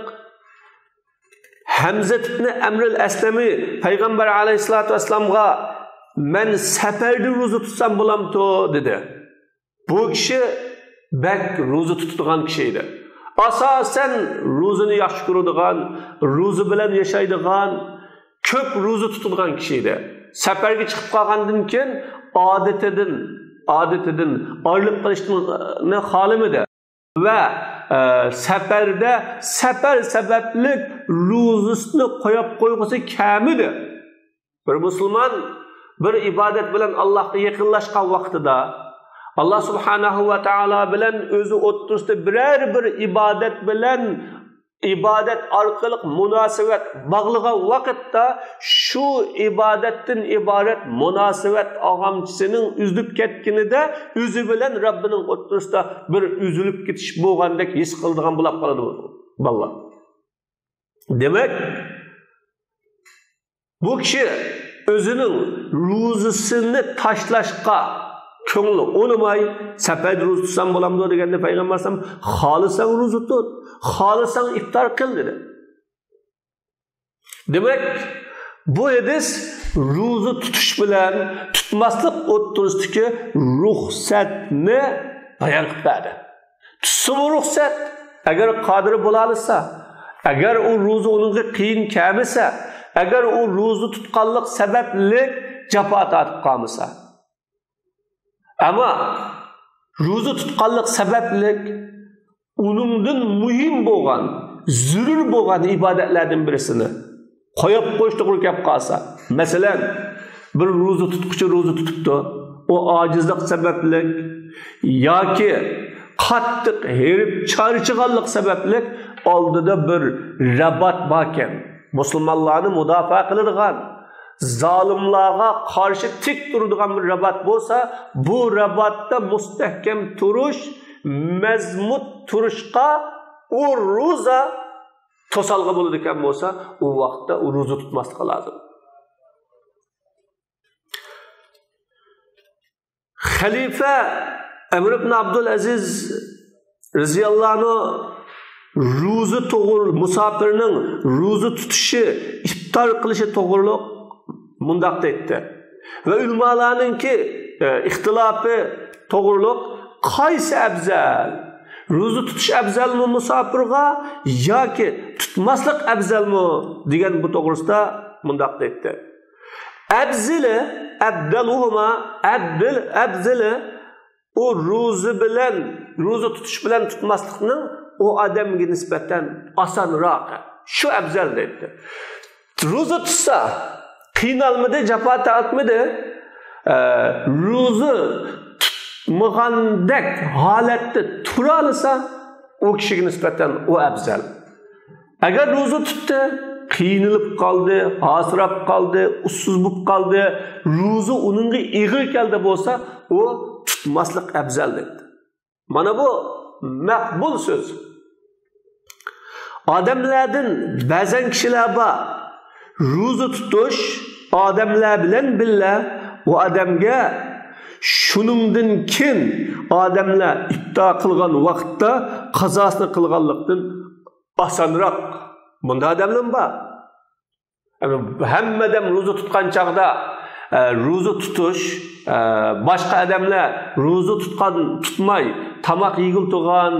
ھەمزە ئىبنى ئەمرىل ئەسلەمى پەيغەمبەر ئەلەيھىسسالاتۇ ۋەسسالامغا، «مەن سەپەردە روزا تۇتسام بولامتۇ؟» دېدى. بۇ كىشى بەك روزا تۇتىدىغان كىشى ئىدى. ئاساسەن روزىنى ياخشى كۆرىدىغان، روزا بىلەن ياشايدىغان، كۆپ روزا تۇتىدىغان كىشى ئىدى. سەپەرگە چىقىپ قالغاندىن كېيىن ئادىتىدىن، ئادىتىدىن ئايرىلىپ قېلىشنى خالىمىدى. ۋە، ئە، سەپەردە سەپەر سەۋەبلىك روزىسىنى قويۇپ قويغۇسى كەلمىدى. بىر مۇسۇلمان بىر ئىبادەت بىلەن ئاللاھقا يېقىنلاشقان ۋاقتىدا، ئاللاھ سۇبھانەھۇ ۋە تائالا بىلەن ئۆزى ئوتتۇرىسىدا بىرەر بىر ئىبادەت بىلەن، ئىبادەت ئارقىلىق مۇناسىۋەت باغلىغان ۋاقىتتا، شۇ ئىبادەتتىن ئىبارەت مۇناسىۋەت ئاغامچىسىنىڭ ئۈزۈلۈپ كەتكىنىدە، ئۆزى بىلەن رەببىنىڭ ئوتتۇرىسىدا بىر ئۈزۈلۈپ كېتىش بولغاندەك ھېس قىلىدىغان بولۇپ قالىدۇ بالىلار. دېمەك، بۇ كىشى ئۆزىنىڭ روزىسىنى تاشلاشقا كۆڭلى ئۇنىماي، سەپەردە روزا تۇتسام بولامدۇ دېگەندە، پەيغەمبەر ئەلەيھىسسالام، «خالىساڭ روزا تۇت، خالىساڭ ئىپتار قىل» دېدى. دېمەك، بۇ ھەدىس روزا تۇتۇش بىلەن تۇتماسلىق ئوتتۇرىسىدىكى رۇخسەتنى بايان قىلىپ بەردى. تۇتسىمۇ رۇخسەت، ئەگەر قادىر بولالىسا، ئەگەر ئۇ روزا ئۇنىڭغا قىيىن كەلمىسە، ئەگەر ئۇ روزا تۇتقانلىق سەۋەبلىك جاپا تارتىپ قالمىسا. ئەمما روزا تۇتقانلىق سەۋەبلىك ئۇنىڭدىن مۇھىم بولغان، زۆرۈر بولغان ئىبادەتلەردىن بىرسىنى قويۇپ قويۇش توغرا كەپ قالسا، مەسىلەن، بىر روزا تۇتقۇچى روزا تۇتۇپتۇ، ئۇ ئاجىزلىق سەۋەبلىك ياكى قاتتىق ھېرىپ چارچىغانلىق سەۋەبلىك ئالدىدا بىر رەبات باركەن، مۇسۇلمانلارنى مۇداپىئە قىلىدىغان، زالىملارغا قارشى تىك تۇرىدىغان بىر رەبات بولسا، بۇ رەباتتا مۇستەھكەم تۇرۇش، مەزمۇت تۇرۇشقا ئۇ روزا توسالغۇ بولىدىكەن بولسا، ئۇ ۋاقىتتا ئۇ روزا تۇتماسلىقى لازىم. خەلىپە ئەمىر ئىبن ئابدۇل ئەزىز رەزىياللاھۇ ئەنھۇ روزا توغرۇ-، مۇساپىرنىڭ روزا تۇتۇشى، ئىپتار قىلىشى توغرۇلۇق مۇنداق دەيتتى. ۋە ئۆلىمالارنىڭكى، ئە، ئىختىلاپى توغرۇلۇق، قايسى ئەپزەل؟ روزا تۇتۇش ئەپزەلمۇ مۇساپىرغا ياكى تۇتماسلىق ئەپزەلمۇ دېگەن بۇ توغرىسىدا مۇنداق دەيتتى. ئەپزىلى، ئەبدەلۇھۇما، ئەبدىل، ئەپزىلى، ئۇ روزا بىلەن، روزا تۇتۇش بىلەن تۇتماسلىقنىڭ ئۇ ئادەمگە نىسبەتەن ئاسانراقى. شۇ ئەپزەل دەيتتى. روزا تۇتسا، قىينالمىدى، جاپا تارتمىدى. ئە، روزا تۇتمىغاندەك ھالەتتە تۇرالىسا، ئۇ كىشىگە نىسبەتەن ئۇ ئەپزەل. ئەگەر روزا تۇتتى، قىينىلىپ قالدى، ھاسىراپ قالدى، ئۇسسۇز بولۇپ قالدى، روزا ئۇنىڭغا ئېغىر كەلدى بولسا، ئۇ تۇتماسلىق ئەپزەل دەيتتى. مانا بۇ مەقبۇل سۆز. ئادەملەردىن بەزەن كىشىلەر بار، روزا تۇتۇش ئادەملەر بىلەن بىللە ئۇ ئادەمگە شۇنىڭدىن كېيىن ئادەملەر ئىپتار قىلغان ۋاقىتتا قازاسىنى قىلغانلىقتىن ئاسانراق. بۇنداق ئادەملەرمۇ بار. ھەممە ئادەم روزا تۇتقان چاغدا ئە، روزا تۇتۇش، ئە، باشقا ئادەملەر روزا تۇتقان، تۇتماي، تاماق يېگىلى تۇرغان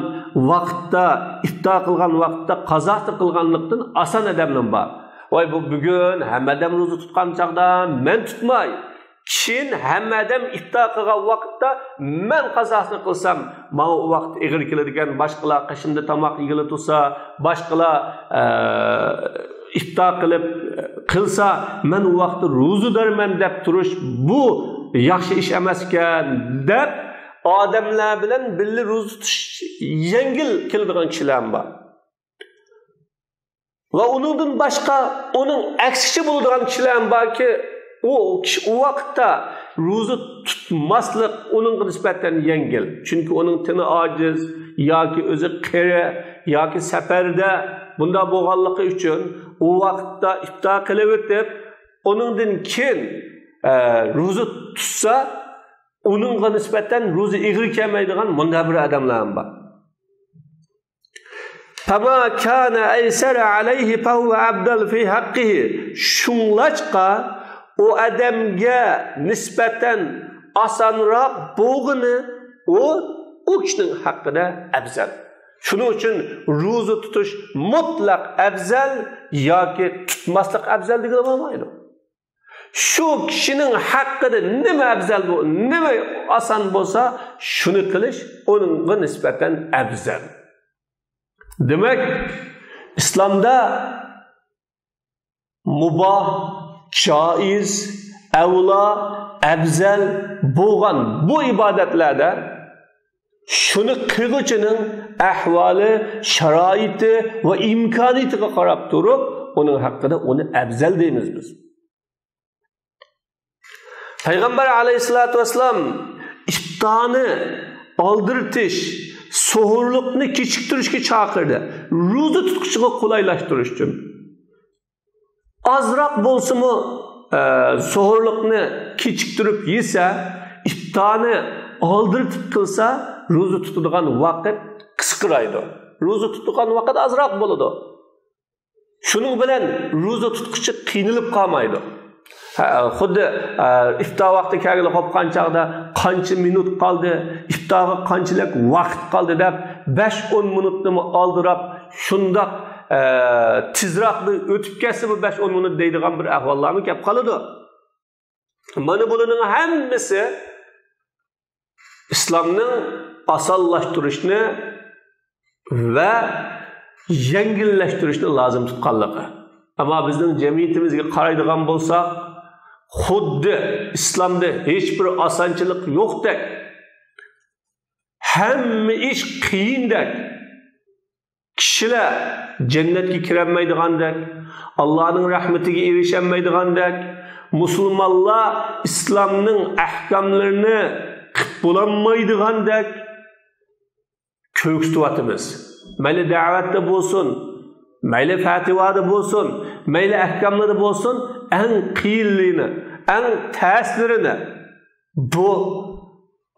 ۋاقىتتا، ئىپتار قىلغان ۋاقىتتا قازاسىنى قىلغانلىقتىن ئاسان ئادەملەر بار. ۋاي، بۇ بۈگۈن ھەممە ئادەم روزا تۇتقان چاغدا مەن تۇتماي، كېيىن ھەممە ئادەم ئىپتار قىلغان ۋاقىتتا مەن قازاسىنى قىلسام، ماڭا ئۇ ۋاقىت ئېغىر كېلىدىكەن، باشقىلار قېشىمدا تاماق يېگىلى تۇرسا، باشقىلار، ئە، ئىپتار قىلىپ، قىلسا، مەن ئۇ ۋاقىتتا روزىدارمەن دەپ تۇرۇش، بۇ ياخشى ئىش ئەمەسكەن، دەپ ئادەملەر بىلەن بىللە روزا تۇتۇش يەڭگىل كېلىدىغان كىشىلەرمۇ بار. ۋە ئۇنىڭدىن باشقا، ئۇنىڭ ئەكسىچە بولىدىغان كىشىلەرمۇ باركى، ئۇ كىشى ئۇ ۋاقىتتا روزا تۇتماسلىق ئۇنىڭغا نىسبەتەن يەڭگىل. چۈنكى ئۇنىڭ تېنى ئاجىز ياكى ئۆزى قېرى ياكى سەپەردە، بۇنداق بولغانلىقى ئۈچۈن ئۇ ۋاقىتتا ئىپتار قىلىۋېتىپ، ئۇنىڭدىن كېيىن، ئە، روزا تۇتسا، ئۇنىڭغا نىسبەتەن روزا ئېغىر كەلمەيدىغان مۇنداق بىر ئادەملەرمۇ بار. فما كان أيسر عليه فهو أفضل في حقه. شۇڭلاشقا ئۇ ئادەمگە نىسبەتەن ئاسانراق بولغىنى ئۇ، ئۇ كىشىنىڭ ھەققىدە ئەۋزەل. شۇنىڭ ئۈچۈن روزا تۇتۇش مۇتلەق ئەۋزەل ياكى تۇتماسلىق ئەۋزەل دېگىلى بولمايدۇ. شۇ كىشىنىڭ ھەققىدە نېمە ئەۋزەل بو-، نېمە ئاسان بولسا، شۇنى قىلىش ئۇنىڭغا نىسبەتەن ئەۋزەل. دېمەك، ئىسلامدا مۇباھ، جائىز، ئەۋلا، ئەۋزەل بولغان بۇ ئىبادەتلەردە شۇنى قىلغۇچىنىڭ ئەھۋالى، شارائىتى ۋە ئىمكانىيىتىگە قاراپ تۇرۇپ، ئۇنىڭ ھەققىدە ئۇنى ئەۋزەل دەيمىز بىز. پەيغەمبەر ئەلەيھىسسالاتۇ ۋەسسالام ئىپتارنى ئالدىرىتىش، سوھۇرلۇقنى كېچىكتۈرۈشكە چاقىردى. روزا تۇتقۇچىغا قولايلاشتۇرۇش ئۈچۈن. ئازراق بولسىمۇ، ئە، سوھۇرلۇقنى كېچىكتۈرۈپ يېسە، ئىپتارنى ئالدىرىتىپ قىلسا، روزا تۇتىدىغان ۋاقىت قىسقىرايدۇ. روزا تۇتىدىغان ۋاقىت ئازراق بولىدۇ. شۇنىڭ بىلەن روزا تۇتقۇچى قىينىلىپ قالمايدۇ. ھە، خۇددى، ئە، ئىپتار ۋاقتى كەلگىلى قوپقان چاغدا قانچە مىنۇت قالدى، ئىپتارغا قانچىلىك ۋاقىت قالدى دەپ، بەش ئون مىنۇتنىمۇ ئالدىراپ، شۇنداق، ئە، تېزراق بىر ئۆتۈپ كەتسە بۇ بەش ئون مىنۇت دەيدىغان بىر ئەھۋاللارمۇ كەپ قالىدۇ. مانا بۇلارنىڭ ھەممىسى ئىسلامنىڭ ئاسانلاشتۇرۇشنى ۋە يەڭگىللەشتۈرۈشنى لازىم تۇتقانلىقى. ئەمما بىزنىڭ جەمئىيىتىمىزگە قارايدىغان بولساق، خۇددى ئىسلامدا ھېچبىر ئاسانچىلىق يوقتەك، ھەممە ئىش قىيىندەك، كىشىلەر جەننەتكە كىرەلمەيدىغاندەك، ئاللانىڭ رەھمىتىگە ئېرىشەلمەيدىغاندەك، مۇسۇلمانلار ئىسلامنىڭ ئەھكاملىرىنى قىپ بولالمايدىغاندەك كۆرسىتىۋاتىمىز. مەيلى دەۋەتتە بولسۇن، مەيلى پەتىۋادا بولسۇن، مەيلى ئەھكاملىرىدا بولسۇن، ئەڭ قىيىنلىرىنى، ئەڭ تەسلىرىنى بۇ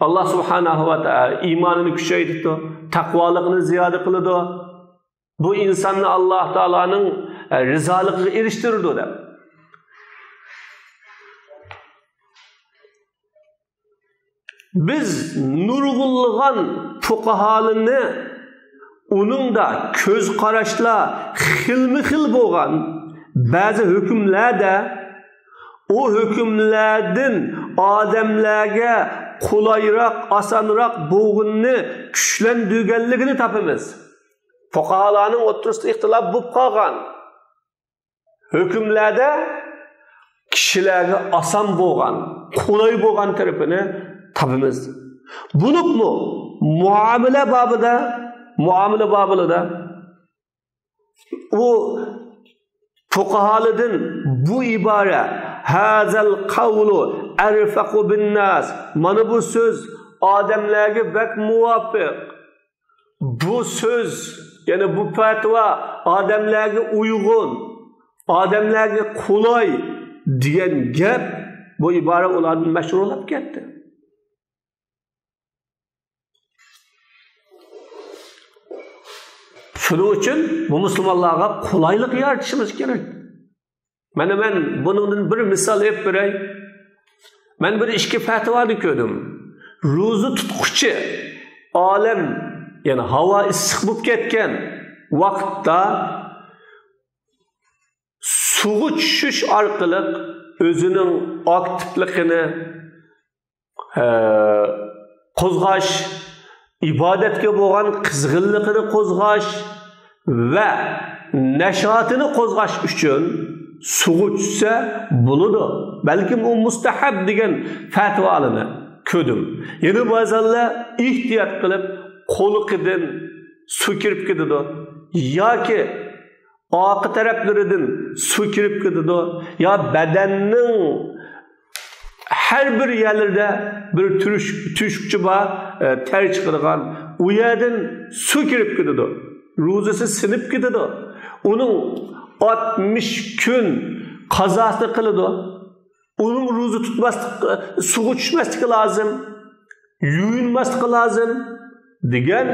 ئاللا سۇبھانەھۇ ۋە تائالا ئىمانىنى كۈچەيتىدۇ، تەقۋالىقىنى زىيادە قىلىدۇ. بۇ ئىنساننى ئاللا تائالانىڭ، ئە، رىزالىقىغا ئېرىشتۈرىدۇ دەپ. بىز نۇرغۇنلىغان پۇقاھالىنى ئۇنىڭدا كۆز قاراشلار خىلمۇ خىل بولغان بەزى ھۆكۈملەردە ئۇ ھۆكۈملەردىن ئادەملەرگە قولايراق، ئاسانراق بولغىنىنى كۈچلەندۈرگەنلىكىنى تاپىمىز. پۇقاھالارنىڭ ئوتتۇرىسىدا ئىختىلاپ بولۇپ قالغان ھۆكۈملەردە كىشىلەرگە ئاسان بولغان، قولاي بولغان تەرىپىنى تاپىمىز. بولۇپمۇ مۇئامىلە بابىدا، مۇئامىلە بابىدا ئۇ پۇقاھالىدىن بۇ ئىبارە، «ھازال قەۋلۇ ئەرفەقۇ بىنناس»، مانا بۇ سۆز ئادەملەرگە بەك مۇۋاپىق. بۇ سۆز، يەنى بۇ پەتىۋا ئادەملەرگە ئۇيغۇن، ئادەملەرگە قولاي دېگەن گەپ، بۇ ئىبارە ئۇلاردىن مەشھۇرلاپ كەتتى. شۇنىڭ ئۈچۈن بۇ مۇسۇلمانلارغا قولايلىق يارىتىشىمىز كېرەك. مانا مەن بۇنىڭدىن بىر مىسال ئېلىپ بېرەي. مەن بىر ئىككى پەتىۋانى كۆردۈم. روزا تۇتقۇچى ئالەم، يەنى ھاۋا ئىسسىق بولۇپ كەتكەن ۋاقىتتا سۇغا چۈشۈش ئارقىلىق ئۆزىنىڭ ئاكتىپلىقىنى، ئە، قوزغاش، ئىبادەتكە بولغان قىزغىنلىقىنى قوزغاش ۋە نەشاتىنى قوزغاش ئۈچۈن سۇغا چۈشسە بولىدۇ. بەلكىم ئۇ مۇستەھەب دېگەن پەتىۋالىنى كۆردۈم. يەنە بەزەنلەر ئېھتىيات قىلىپ قۇلىقىدىن سۇ كىرىپ كېتىدۇ ياكى ئارقا تەرەپلىرىدىن سۇ كىرىپ كېتىدۇ يا بەدەننىڭ ھەر بىر يەرلىرىدە بىر تۈرۈش-، تۆشۈكچە بار، ئە، تەر چىقىدىغان. ئۇ يەردىن سۇ كىرىپ كېتىدۇ. روزىسى سىنىپ كېتىدۇ. ئۇنىڭ ئاتمىش كۈن قازاسىنى قىلىدۇ. ئۇنىڭ روزا تۇتماسلىق، سۇغا چۈشمەسلىكى لازىم، يۇيۇنماسلىقى لازىم دېگەن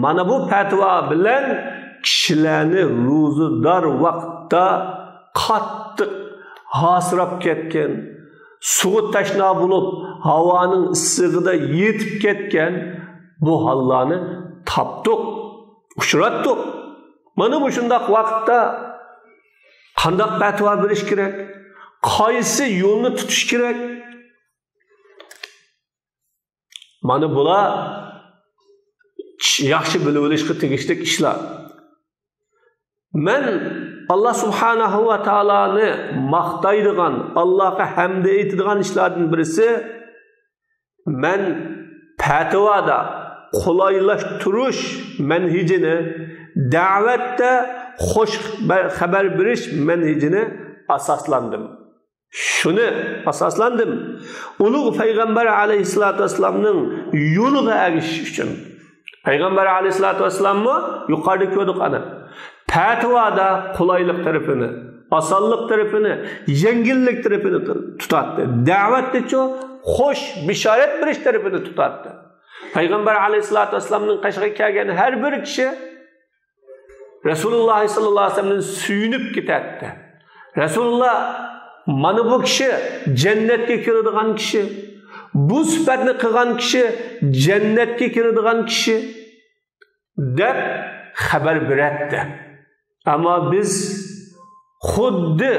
مانا بۇ پەتىۋا بىلەن كىشىلەرنى روزىدار ۋاقىتتا قاتتىق ھاسىراپ كەتكەن، سۇغا تەشنا بولۇپ، ھاۋانىڭ ئىسسىغىدا يېتىپ كەتكەن بۇ ھاللارنى تاپتۇق، ئۇچراتتۇق. مانا مۇشۇنداق ۋاقىتتا قانداق پەتىۋا بېرىش كېرەك؟ قايسى يولنى تۇتۇش كېرەك؟ مانا بۇلار ياخشى بىلىۋېلىشقا تېگىشلىك ئىشلار. مەن ئاللا سۇبھانەھۇ ۋە تائالانى ماختايدىغان، ئاللاغا ھەمدە ئېيتىدىغان ئىشلاردىن بىرسى، مەن پەتىۋادا قولايلاشتۇرۇش مەنھىجىنى، دەۋەتتە خۇش خەبەر بېرىش مەنھىجىنى ئاساسلاندىم. شۇنى ئاساسلاندىم. ئۇلۇغ پەيغەمبەر ئەلەيھىسسالاتۇ ۋەسسالامنىڭ يولىغا ئەگىشىش ئۈچۈن. پەيغەمبەر ئەلەيھىسسالاتۇ ۋەسسالاممۇ يۇقىرىدا كۆردۇق ئانا. پەتىۋادا قولايلىق تەرىپىنى، ئاسانلىق تەرىپىنى، يەڭگىللىك تەرىپىنى تۇتاتتى. دەۋەتتىچۇ خۇش بېشارەت بېرىش تەرىپىنى تۇتاتتى. پەيغەمبەر ئەلەيھىسسالاتۇ ۋەسسالامنىڭ قېشىغا كەلگەن ھەر بىر كىشى رەسۇلۇللاھ ساللاللاھۇ ئەلەيھى ۋەسەللەمدىن سۆيۈنۈپ كېتەتتى. رەسۇلۇللاھ، مانا بۇ كىشى جەننەتكە كىرىدىغان كىشى، بۇ سۈپەتنى قىلغان كىشى جەننەتكە كىرىدىغان كىشى دەپ خەۋەر بېرەتتى. ئەمما بىز خۇددى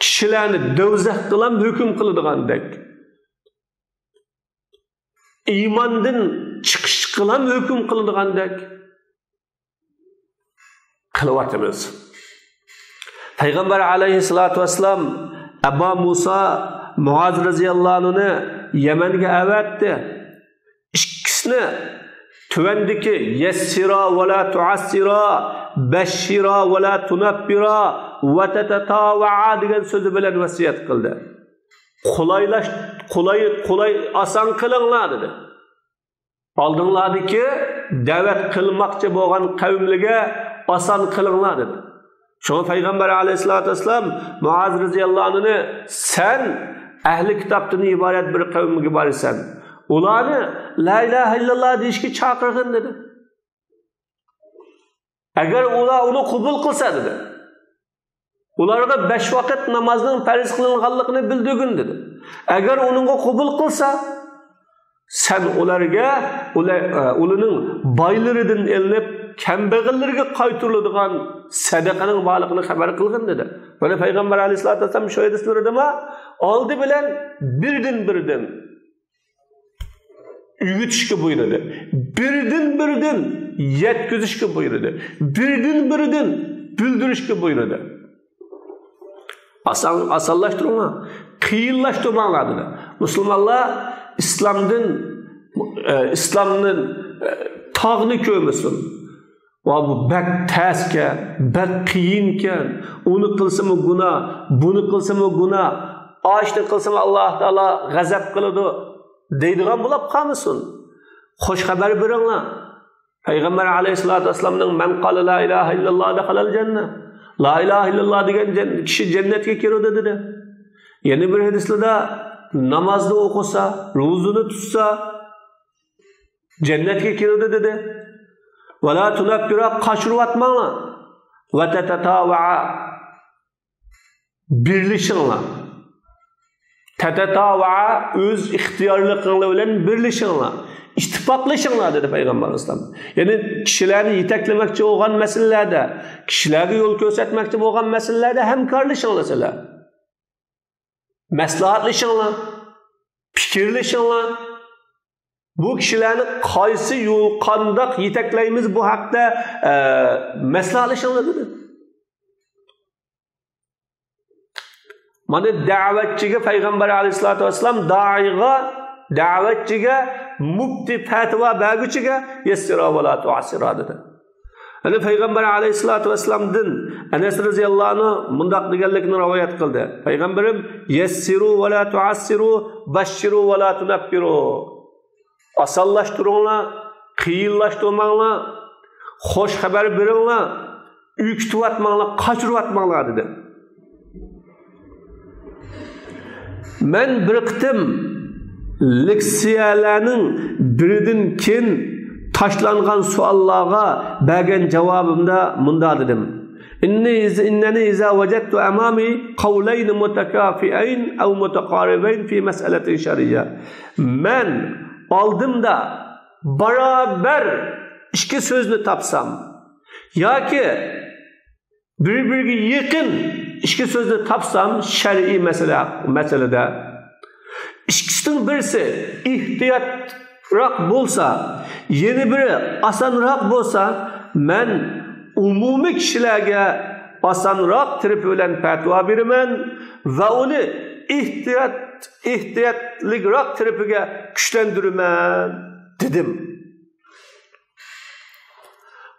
كىشىلەرنى دوزاخقىلا ھۆكۈم قىلىدىغاندەك، ئىماندىن چىقىشقىلا ھۆكۈم قىلىدىغاندەك قىلىۋاتىمىز. پەيغەمبەر ئەلەيھىسسالاتۇ ۋەسسالام ئەبا مۇسا مۇئاز رەزىياللاھۇ ئەنھۇنى يەمەنگە ئەۋەتتى. ئىككىسىنى تۆۋەندىكى يەسسىرا ۋە لا تۇئەسسىرا، بەششىرا ۋە لا تۇنەپپىرا ۋە تەتەتاۋەئا دېگەن سۆزى بىلەن ۋەسىيەت قىلدى. قولايلاش-، قولاي، قولاي، ئاسان قىلىڭلار دېدى. ئالدىڭلاردىكى دەۋەت قىلماقچى بولغان قەۋملىگە ئاسان قىلىڭلار دېدى. شۇڭا پەيغەمبەر ئەلەيھىسسالاتۇ ۋەسسالام مۇئاز رەزىياللاھۇ ئەنھۇنى سەن ئەھلى كىتابتىن ئىبارەت بىر قەۋمگە بارىسەن. ئۇلارنى لا ئىلاھە ئىللاللا دېيىشكە چاقىرغىن دېدى. ئەگەر ئۇلار ئۇنى قوبۇل قىلسا دېدى. ئۇلارغا بەش ۋاقىت نامازنىڭ پەرز قىلىنغانلىقىنى بىلدۈرگىن دېدى. ئەگەر ئۇنىڭغا قوبۇل قىلسا، سەن ئۇلارغا، ئۇلار، ئە، ئۇلارنىڭ بايلىرىدىن ئېلىنىپ كەمبەغەللەرگە قايتۇرۇلىدىغان سەدىقىنىڭ بارلىقىنى خەۋەر قىلغىن دېدى. مانا پەيغەمبەر ئەلەيھىسسالاتۇ ۋەسسالام شۇ ھەدىسلىرىدىمۇ ئالدى بىلەن بىردىن بىردىن ئۆگىتىشكە بۇيرۇدى. بىردىن بىردىن يەتكۈزۈشكە بۇيرۇدى. بىردىن بىردىن بىلدۈرۈشكە بۇيرۇدى. ئاسان، ئاسانلاشتۇرۇڭلار، قىيىنلاشتۇرماڭلار دېدى. مۇسۇلمانلار ئىسلامدىن، ئە، ئىسلامدىن، ئە، تاغنى كۆرمىسۇن. ۋا بۇ بەك تەسكەن، بەك قىيىنكەن، ئۇنى قىلسىمۇ گۇناھ، بۇنى قىلسىمۇ گۇناھ، ئاشۇنى قىلسىمۇ ئاللاھ تائالا غەزەپ قىلىدۇ دەيدىغان بولاپ قالمىسۇن. خوش خەۋەر بېرىڭلار. پەيغەمبەر ئەلەيھىسسالاتۇ ۋەسسالامنىڭ مەن قالە لا ئىلاھە ئىللاللا دەخەلەل جەننە. لا ئىلاھە ئىللاللا دېگەن جەن-، كىشى جەننەتكە كىرىدۇ دېدى. يەنە بىر ھەدىسلىدە نامازنى ئوقۇسا، روزىنى تۇتسا، جەننەتكە كىرىدۇ دېدى. ۋە لا تۇنەپپىرا، قاچۇرۇۋاتماڭلار. ۋە تەتەتاۋەئا، بىرلىشىڭلار. تەتەتاۋا، ئۆز ئىختىيارلىقىڭلار بىلەن بىرلىشىڭلار، ئىتتىپاقلىشىڭلار، دېدى پەيغەمبەر ئەلەيھىسسالام. يەنى كىشىلەرنى يېتەكلىمەكچى بولغان مەسىلىلەردە، كىشىلەرگە يول كۆرسەتمەكچى بولغان مەسىلىلەردە ھەمكارلىشىڭلار سىلەر. مەسلىھەتلىشىڭلار، پىكىرلىشىڭلار. بۇ كىشىلەرنى قايسى يول، قانداق يېتەكلەيمىز، بۇ ھەقتە، ئە، مەسلىھەتلىشىڭلار، دېدى. مانا دەۋەتچىگە، پەيغەمبەر ئەلەيھىسسالاتۇ ۋەسسالام دائىغا، دەۋەتچىگە، مۇپتى، پەتىۋا بەرگۈچىگە يەسسىرا ۋە لا تۇئەسسىرا دېدى. يەنى پەيغەمبەر ئەلەيھىسسالاتۇ ۋەسسالامدىن ئەنەس رەزىياللاھۇ ئەنھۇ مۇنداق دېگەنلىكىنى رىۋايەت قىلدى. پەيغەمبىرىم، يەسسىرۇ ۋە لا تۇئەسسىرۇ، بەششىرۇ ۋە لا تۇنەففىرۇ. ئاسانلاشتۇرۇڭلار، قىيىنلاشتۇرماڭلار، خوش خەۋەر بېرىڭلار، ئۈركۈتۈۋاتماڭلار، قاچۇرۇۋاتماڭلار، دېدى. مەن بىر قېتىم لېكسىيەلەرنىڭ بىرىدىن كېيىن تاشلانغان سوئاللارغا بەرگەن جاۋابىمدا مۇنداق دېدىم: إني إذا، إنني إذا وجدت أمامي قولين متكافئين أو متقاربين في مسألة شرعية. مەن ئالدىمدا بارابەر ئىككى سۆزنى تاپسام ياكى بىر-بىرىگە يېقىن ئىككى سۆزنى تاپسام، شەرئىي مەسىلە، مەسىلىدە، ئىككىسىنىڭ بىرسى ئېھتىياتراق بولسا، يەنە بىرى ئاسانراق بولسا، مەن ئومۇمىي كىشىلەرگە ئاسانراق تەرىپى بىلەن پەتىۋا بېرىمەن ۋە ئۇنى ئېھتىيات، ئېھتىياتلىقراق تەرىپىگە كۈچلەندۈرىمەن، دېدىم.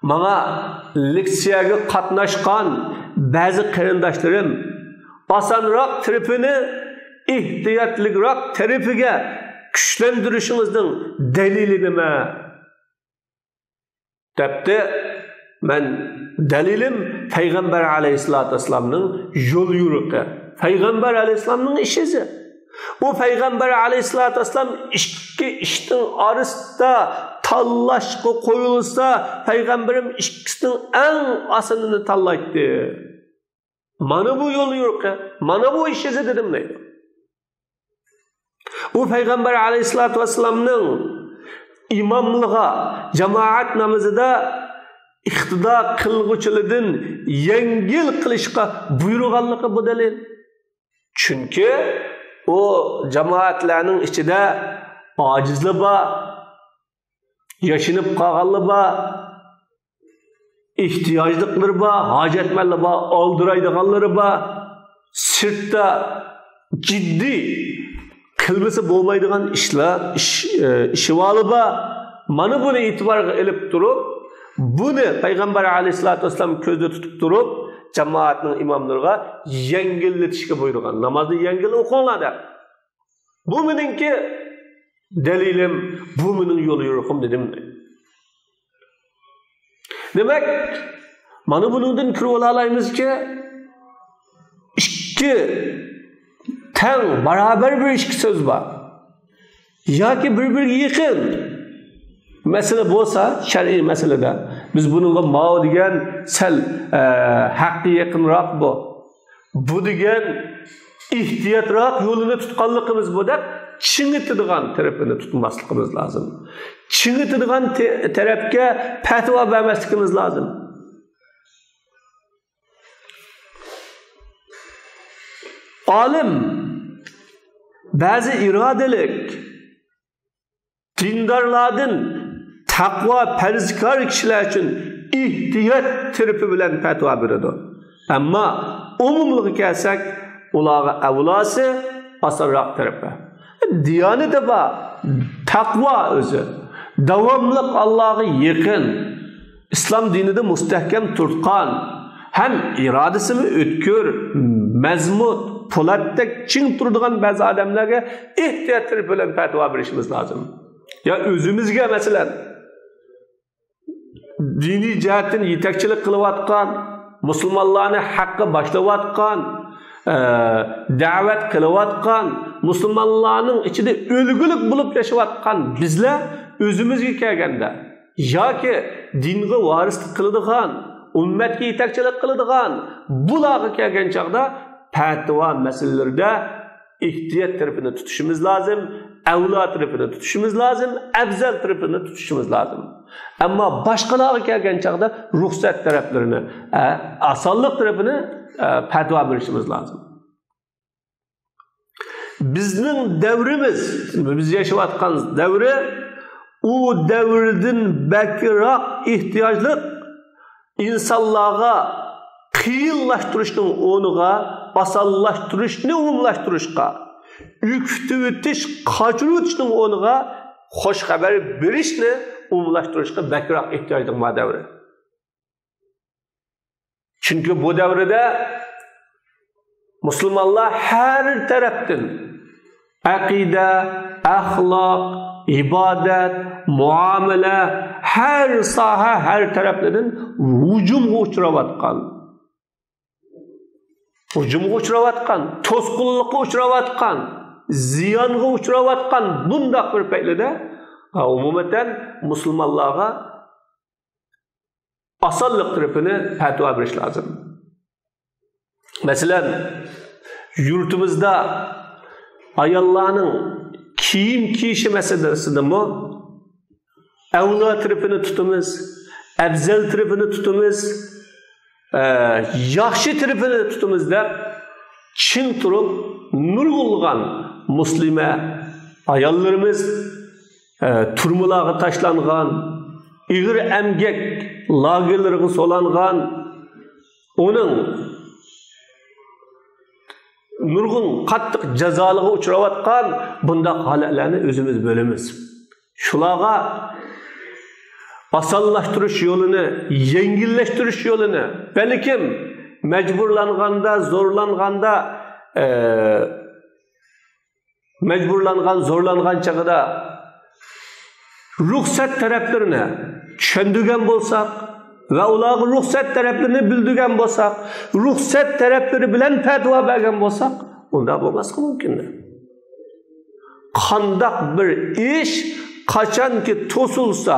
ماڭا لېكسىيەگە قاتناشقان بەزى قېرىنداشلىرىم ئاسانراق تەرىپىنى ئېھتىياتلىقراق تەرىپىگە كۈچلەندۈرۈشىڭىزنىڭ دەلىلى نېمە؟ دەپتۇ. مەن دەلىلىم پەيغەمبەر ئەلەيھىسسالاتۇ ۋەسسالامنىڭ يول يورۇقى، پەيغەمبەر ئەلەيھىسسالامنىڭ ئىش ئىزى. ئۇ پەيغەمبەر ئەلەيھىسسالاتۇ ۋەسسالام ئىككى ئىشنىڭ ئارىسىدا تاللاشقا قويۇلسا، پەيغەمبىرىم ئىككىسىنىڭ ئەڭ ئاسانىنى تاللايتتى. مانا بۇ يول يورۇقى، مانا بۇ ئىش ئىزى دېدىم دەيدۇ. ئۇ پەيغەمبەر ئەلەيھىسسالاتۇ ۋەسسالامنىڭ ئىماملىققا، جامائەت نامىزىدا ئىقتىدا قىلغۇچىلاردىن يەڭگىل قىلىشقا بۇيرۇغانلىقى بۇ دەلىل. چۈنكى ئۇ جامائەتلەرنىڭ ئىچىدە ئاجىزلار بار، ياشىنىپ قالغانلار بار، ئېھتىياجلىقلىرى بار، ھاجەتمەنلىرى بار، ئالدىرايدىغانلىرى بار، سىرتتا جىددىي قىلمىسا بولمايدىغان ئىشلار، ئىش، ئىشىۋالى بار. مانا بۇنى ئېتىبارغا ئېلىپ تۇرۇپ، بۇنى پەيغەمبەر ئەلەيھىسسالاتۇ ۋەسسالام كۆزدە تۇتۇپ تۇرۇپ، جامائەتنىڭ ئىماملىرىغا يەڭگىللىتىشكە بۇيرۇغان، نامازنى يەڭگىل ئوقۇڭلار دەپ. بۇ مېنىڭكى دەلىلىم، بۇ مېنىڭ يول يورۇقۇم دېدىم. دېمەك، مانا بۇنىڭدىن كۆرۈۋالالايمىزكى، ئىككى تەڭ، بارابەر بىر ئىككى سۆز بار. ياكى بىر-بىرىگە يېقىن مەسىلە بولسا، شەرئىي مەسىلىدە، بىز بۇنىڭغا ماۋۇ دېگەن سەل، ئە، ھەققە يېقىنراق بۇ. بۇ دېگەن ئېھتىياتراق يولىنى تۇتقانلىقىمىز بۇ دەپ، چىڭىتىدىغان تەرىپىنى تۇتماسلىقىمىز لازىم. چىڭىتىدىغان تە-، تەرەپكە پەتىۋا بەرمەسلىكىمىز لازىم. ئالىم، بەزى ئىرادىلىك، دىندارلاردىن تەقۋا پەرھىزكار كىشىلەر ئۈچۈن ئېھتىيات تەرىپى بىلەن پەتىۋا بېرىدۇ. ئەمما ئومۇملۇقىغا كەلسەك، ئۇلارغا ئەۋلاسى ئاسانراق تەرىپى. دىيانىتى بار، تەقۋا ئۆزى. داۋاملىق ئاللاغا يېقىن. ئىسلام دىنىدا مۇستەھكەم تۇرغان، ھەم ئىرادىسىمۇ ئۆتكۈر، مەزمۇت، پولاتتەك چىڭ تۇرىدىغان بەزى ئادەملەرگە ئېھتىيات تەرىپى بىلەن پەتىۋا بېرىشىمىز لازىم. يا ئۆزىمىزگە، مەسىلەن، دىنىي جەھەتتىن يېتەكچىلىك قىلىۋاتقان، مۇسۇلمانلارنى ھەققە باشلاۋاتقان، ئە، دەۋەت قىلىۋاتقان، مۇسۇلمانلارنىڭ ئىچىدە ئۈلگىلىك بولۇپ ياشاۋاتقان بىزلەر ئۆزىمىزگە كەلگەندە، ياكى دىنغا ۋارىسلىق قىلىدىغان، ئۈممەتكە يېتەكچىلىك قىلىدىغان بۇلارغا كەلگەن چاغدا پەتىۋا مەسىلىلىرىدە ئېھتىيات تەرىپىنى تۇتۇشىمىز لازىم، ئەۋلا تەرىپىنى تۇتۇشىمىز لازىم، ئەۋزەل تەرىپىنى تۇتۇشىمىز لازىم. ئەمما باشقىلارغا كەلگەن چاغدا رۇخسەت تەرەپلىرىنى، ئە، ئاسانلىق تەرىپىنى، ئە، پەتىۋا بېرىشىمىز لازىم. بىزنىڭ دەۋرىمىز، بىز ياشاۋاتقان دەۋرى، ئۇ دەۋردىن بەكرەك ئېھتىياجلىق، ئىنسانلارغا قىيىنلاشتۇرۇشنىڭ ئورنىغا ئاسانلاشتۇرۇشنى ئومۇملاشتۇرۇشقا، ئۈكۈتۈۋېتىش، قاچۇرۇۋېتىشنىڭ ئورنىغا خوش خەۋەر بېرىشنى ئومۇملاشتۇرۇشقا بەكرەك ئېھتىياجنىڭ بار دەۋرى. چۈنكى بۇ دەۋردە مۇسۇلمانلار ھەر تەرەپتىن، ئەقىدە، ئەخلاق، ئىبادەت، مۇئامىلە، ھەر ساھە، ھەر تەرەپلىرىدىن ھۇجۇمغا ئۇچراۋاتقان، ھۇجۇمغا ئۇچراۋاتقان، توسقۇنلۇققا ئۇچراۋاتقان، زىيانغا ئۇچراۋاتقان بۇنداق بىر پەيتلىدە، ئومۇمەن مۇسۇلمانلارغا ئاسانلىق تەرىپىنى پەتىۋا بېرىش لازىم. مەسىلەن، يۇرتىمىزدا ئاياللارنىڭ كىيىم كىيىشى مەسىلىسىدىمۇ ئەۋلا تەرىپىنى تۇتىمىز، ئەۋزەل تەرىپىنى تۇتىمىز، ئە، ياخشى تەرىپىنى تۇتىمىز دەپ چىڭ تۇرۇپ، نۇرغۇنلىغان مۇسلىمە ئاياللىرىمىز، ئە، تۈرمىلارغا تاشلانغان، ئېغىر ئەمگەك لاگېرلىرىغا سولانغان، ئۇنىڭ نۇرغۇن قاتتىق جازالىققا ئۇچراۋاتقان بۇنداق ھالەتلەرنى ئۆزىمىز بىلىمىز. شۇلارغا ئاسانلاشتۇرۇش يولىنى، يەڭگىللەشتۈرۈش يولىنى، بەلكىم مەجبۇرلانغاندا، زورلانغاندا، ئە، مەجبۇرلانغان، زورلانغان چېغىدا رۇخسەت تەرەپلىرىنى چۈشەندۈرگەن بولساق ۋە ئۇلارغا رۇخسەت تەرەپلىرىنى بىلدۈرگەن بولساق، رۇخسەت تەرەپلىرى بىلەن پەتىۋا بەرگەن بولساق، ئۇنداق بولماسلىقى مۇمكىن. قانداق بىر ئىش قاچانكى توسۇلسا،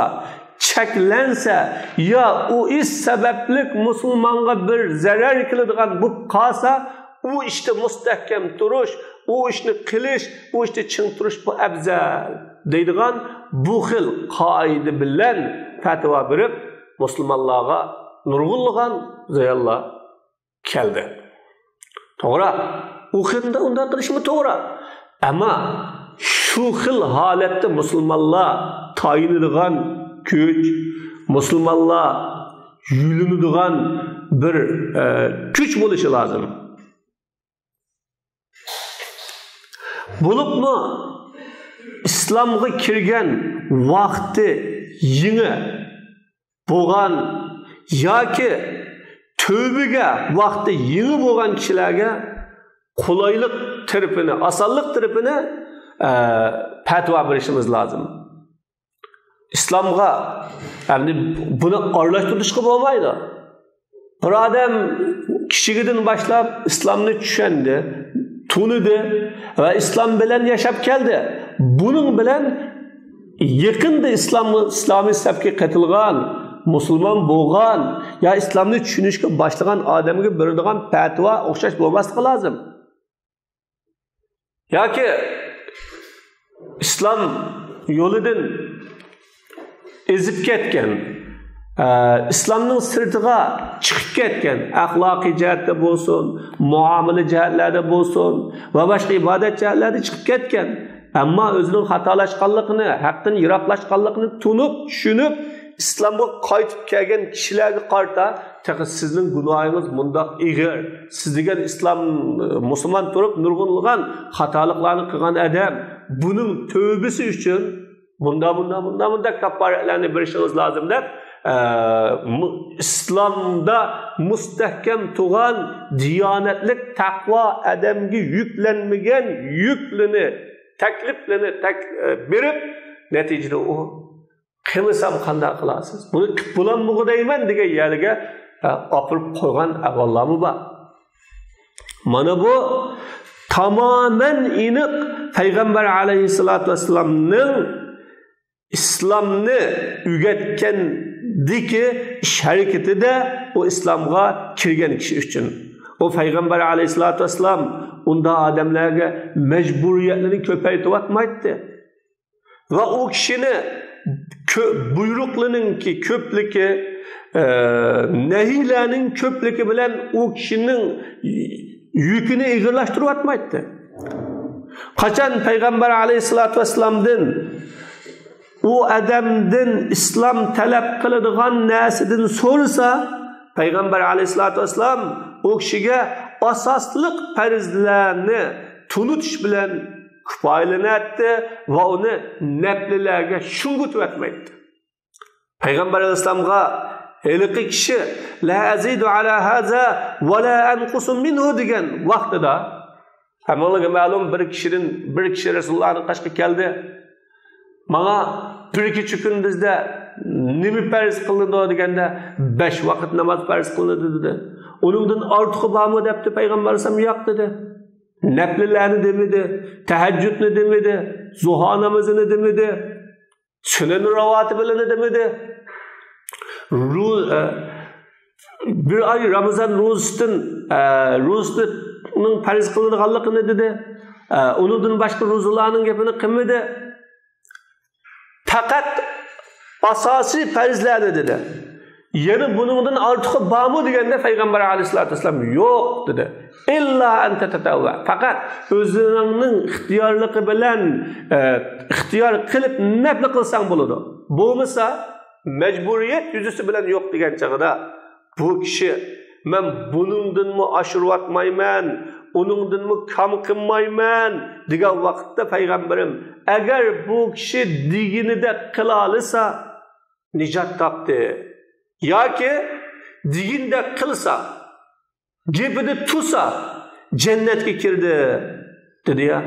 چەكلەنسە يا ئۇ ئىش سەۋەبلىك مۇسۇلمانغا بىر زەرەر كېلىدىغان بولۇپ قالسا، ئۇ ئىشتا مۇستەھكەم تۇرۇش، ئۇ ئىشنى قىلىش، ئۇ ئىشتا چىڭ تۇرۇش بۇ ئەۋزەل دەيدىغان بۇ خىل قائىدە بىلەن پەتىۋا بېرىپ، مۇسۇلمانلارغا نۇرغۇنلىغان زىيانلار كەلدى. توغرا، ئۇ خىلدا ئۇنداق قىلىشمۇ توغرا. ئەمما شۇ خىل ھالەتتە مۇسۇلمانلار تايىنىدىغان كۈچ، مۇسۇلمانلار يۈلۈنىدىغان بىر، ئە، كۈچ بولۇشى لازىم. بولۇپمۇ ئىسلامغا كىرگەن ۋاقتى يېڭى بولغان ياكى تۆبىگە ۋاقتى يېڭى بولغان كىشىلەرگە قولايلىق تەرىپىنى، ئاسانلىق تەرىپىنى، ئە، پەتىۋا بېرىشىمىز لازىم. ئىسلامغا، يەنى بۇنى ئارىلاشتۇرۇشقا بولمايدۇ. بىر ئادەم كىچىكىدىن باشلاپ ئىسلامنى چۈشەندى، تونۇدى ۋە ئىسلام بىلەن ياشاپ كەلدى. بۇنىڭ بىلەن يېقىندا ئىسلام، ئىسلامىي سەپكە قېتىلغان، مۇسۇلمان بولغان يا ئىسلامنى چۈشىنىشكە باشلىغان ئادەمگە بېرىدىغان پەتىۋا ئوخشاش بولماسلىقى لازىم. ياكى ئىسلام يولىدىن ئېزىپ كەتكەن، ئە، ئىسلامنىڭ سىرتىغا چىقىپ كەتكەن، ئەخلاقىي جەھەتتە بولسۇن، مۇئامىلە جەھەتلەردە بولسۇن ۋە باشقا ئىبادەت جەھەتلەردە چىقىپ كەتكەن، ئەمما ئۆزىنىڭ خاتالاشقانلىقىنى، ھەقتىن يىراقلاشقانلىقىنى تونۇپ، چۈشىنىپ، ئىسلامغا قايتىپ كەلگەن كىشىلەرگە قارىتا تېخى سىزنىڭ گۇناھىڭىز مۇنداق ئېغىر، سىز دېگەن ئىسلام، مۇسۇلمان تۇرۇپ نۇرغۇنلىغان خاتالىقلارنى قىلغان ئادەم، بۇنىڭ تۆۋبىسى ئۈچۈن مۇنداق، مۇنداق، مۇنداق، مۇنداق كاپپارەتلەرنى بېرىشىڭىز لازىم دەپ، ئە، مۇ-، ئىسلامدا مۇستەھكەم تۇرغان دىيانەتلىك، تەقۋا ئادەمگە يۈكلەنمىگەن يۈكلىنى، تەكلىپلىرىنى تەك-، ئە، بېرىپ، نەتىجىدە ئۇ قىلمىسام قانداق قىلارسىز؟ بۇنى قىلىپ بولامدىغۇ دەيمەن دېگەن يەرگە، ھە، ئاپىرىپ قويغان ئەھۋاللارمۇ بار. مانا بۇ تامامەن ئېنىق پەيغەمبەر ئەلەيھىسسالاتۇ ۋەسسالامنىڭ ئىسلامنى ئۆگەتكەندىكى ئىش ھەرىكىتىدە ئۇ ئىسلامغا كىرگەن كىشى ئۈچۈن. ئۇ پەيغەمبەر ئەلەيھىسسالاتۇ ۋەسسالام ئۇنداق ئادەملەرگە مەجبۇرىيەتلىرىنى كۆپەيتىۋاتمايتتى. ۋە ئۇ كىشىنى كۆ-، بۇيرۇقلىرىنىڭكى كۆپلۈكى، ئە، نەھىيلەرنىڭ كۆپلۈكى بىلەن ئۇ كىشىنىڭ يۈكىنى ئېغىرلاشتۇرۇۋاتمايتتى. قاچان پەيغەمبەر ئەلەيھىسسالاتۇ ۋەسسالامدىن ئۇ ئادەمدىن ئىسلام تەلەپ قىلىدىغان نەرسىدىن سورىسا، پەيغەمبەر ئەلەيھىسسالاتۇ ۋەسسالام ئۇ كىشىگە ئاساسلىق پەرزلەرنى تونۇتۇش بىلەن كۇپايىلىنەتتى ۋە ئۇنى نەپلىلەرگە شۇڭغۇتۇۋەتمەيتتى. پەيغەمبەر ئەلەيھىسسالامغا ھېلىقى كىشى، لا ئەزىدۇ ئەلا ھازا ۋە لا ئەنقۇسۇ مىنھۇ دېگەن ۋاقتىدا، ھەممىڭلارغا مەلۇم، بىر كىشىدىن، بىر كىشى رەسۇلۇللانىڭ قېشىغا كەلدى. ماڭا بىر كېچە كۈندۈزدە نېمە پەرز قىلىنىدۇ دېگەندە، بەش ۋاقىت ناماز پەرز قىلىنىدۇ دېدى. ئۇنىڭدىن ئارتۇقى بارمۇ دەپتۇ پەيغەمبەر ئەلەيھىسسالام. ياق دېدى. نەپلىلەرنى دېمىدى، تەھەججۇدنى دېمىدى، زۇھا نامىزىنى دېمىدى، سۈنەن راۋاتىبلىرىنى دېمىدى. رو-، ئە، بىر ئاي رامىزان روزىسىدىن، ئە، روزىنىڭ پەرز قىلىنغانلىقىنى دېدى. ئە، ئۇنىڭدىن باشقا روزىلارنىڭ گېپىنى قىلمىدى. پەقەت ئاساسىي پەرزلەرنى دېدى. يەنە بۇنىڭدىن ئارتۇقى بارمۇ دېگەندە، پەيغەمبەر ئەلەيھىسسالاتۇ ۋەسسالام يوق دېدى. ئىللا ئەن تەتەتەۋۋە. پەقەت ئۆزۈڭنىڭ ئىختىيارلىقى بىلەن، ئە، ئىختىيار قىلىپ نەپلى قىلساڭ بولىدۇ. بولمىسا، مەجبۇرىيەت يۈزىسى بىلەن يوق دېگەن چېغىدا، بۇ كىشى، مەن بۇنىڭدىنمۇ ئاشۇرۇۋاتمايمەن، ئۇنىڭدىنمۇ كام قىلمايمەن دېگەن ۋاقىتتا پەيغەمبىرىم، ئەگەر بۇ كىشى دېگىنىدەك قىلالىسا، نىجات تاپتى. ياكى دېگىنىدەك قىلسا، گېپىدە تۇرسا، جەننەتكە كىردى، دېدى يا.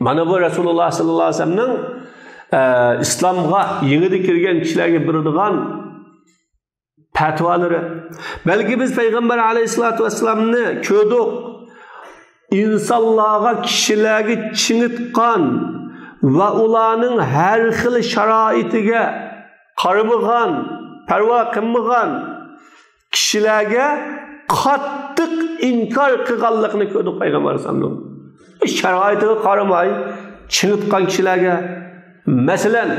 مانا بۇ رەسۇلۇللا ساللاللاھۇ ئەلەيھى ۋەسەللەمنىڭ، ئە، ئىسلامغا يېڭىدىن كىرگەن كىشىلەرگە بېرىدىغان پەتىۋالىرى. بەلكى بىز پەيغەمبەر ئەلەيھىسسالاتۇ ۋەسسالامنى كۆردۇق. ئىنسانلارغا، كىشىلەرگە چىڭىتقان ۋە ئۇلارنىڭ ھەر خىل شارائىتىگە قارىمىغان، پەرۋا قىلمىغان كىشىلەرگە قاتتىق ئىنكار قىلغانلىقىنى كۆردۇق پەيغەمبەر ئەلەيھىسسالامنىڭ. شارائىتىغا قارىماي چىڭىتقان كىشىلەرگە، مەسىلەن،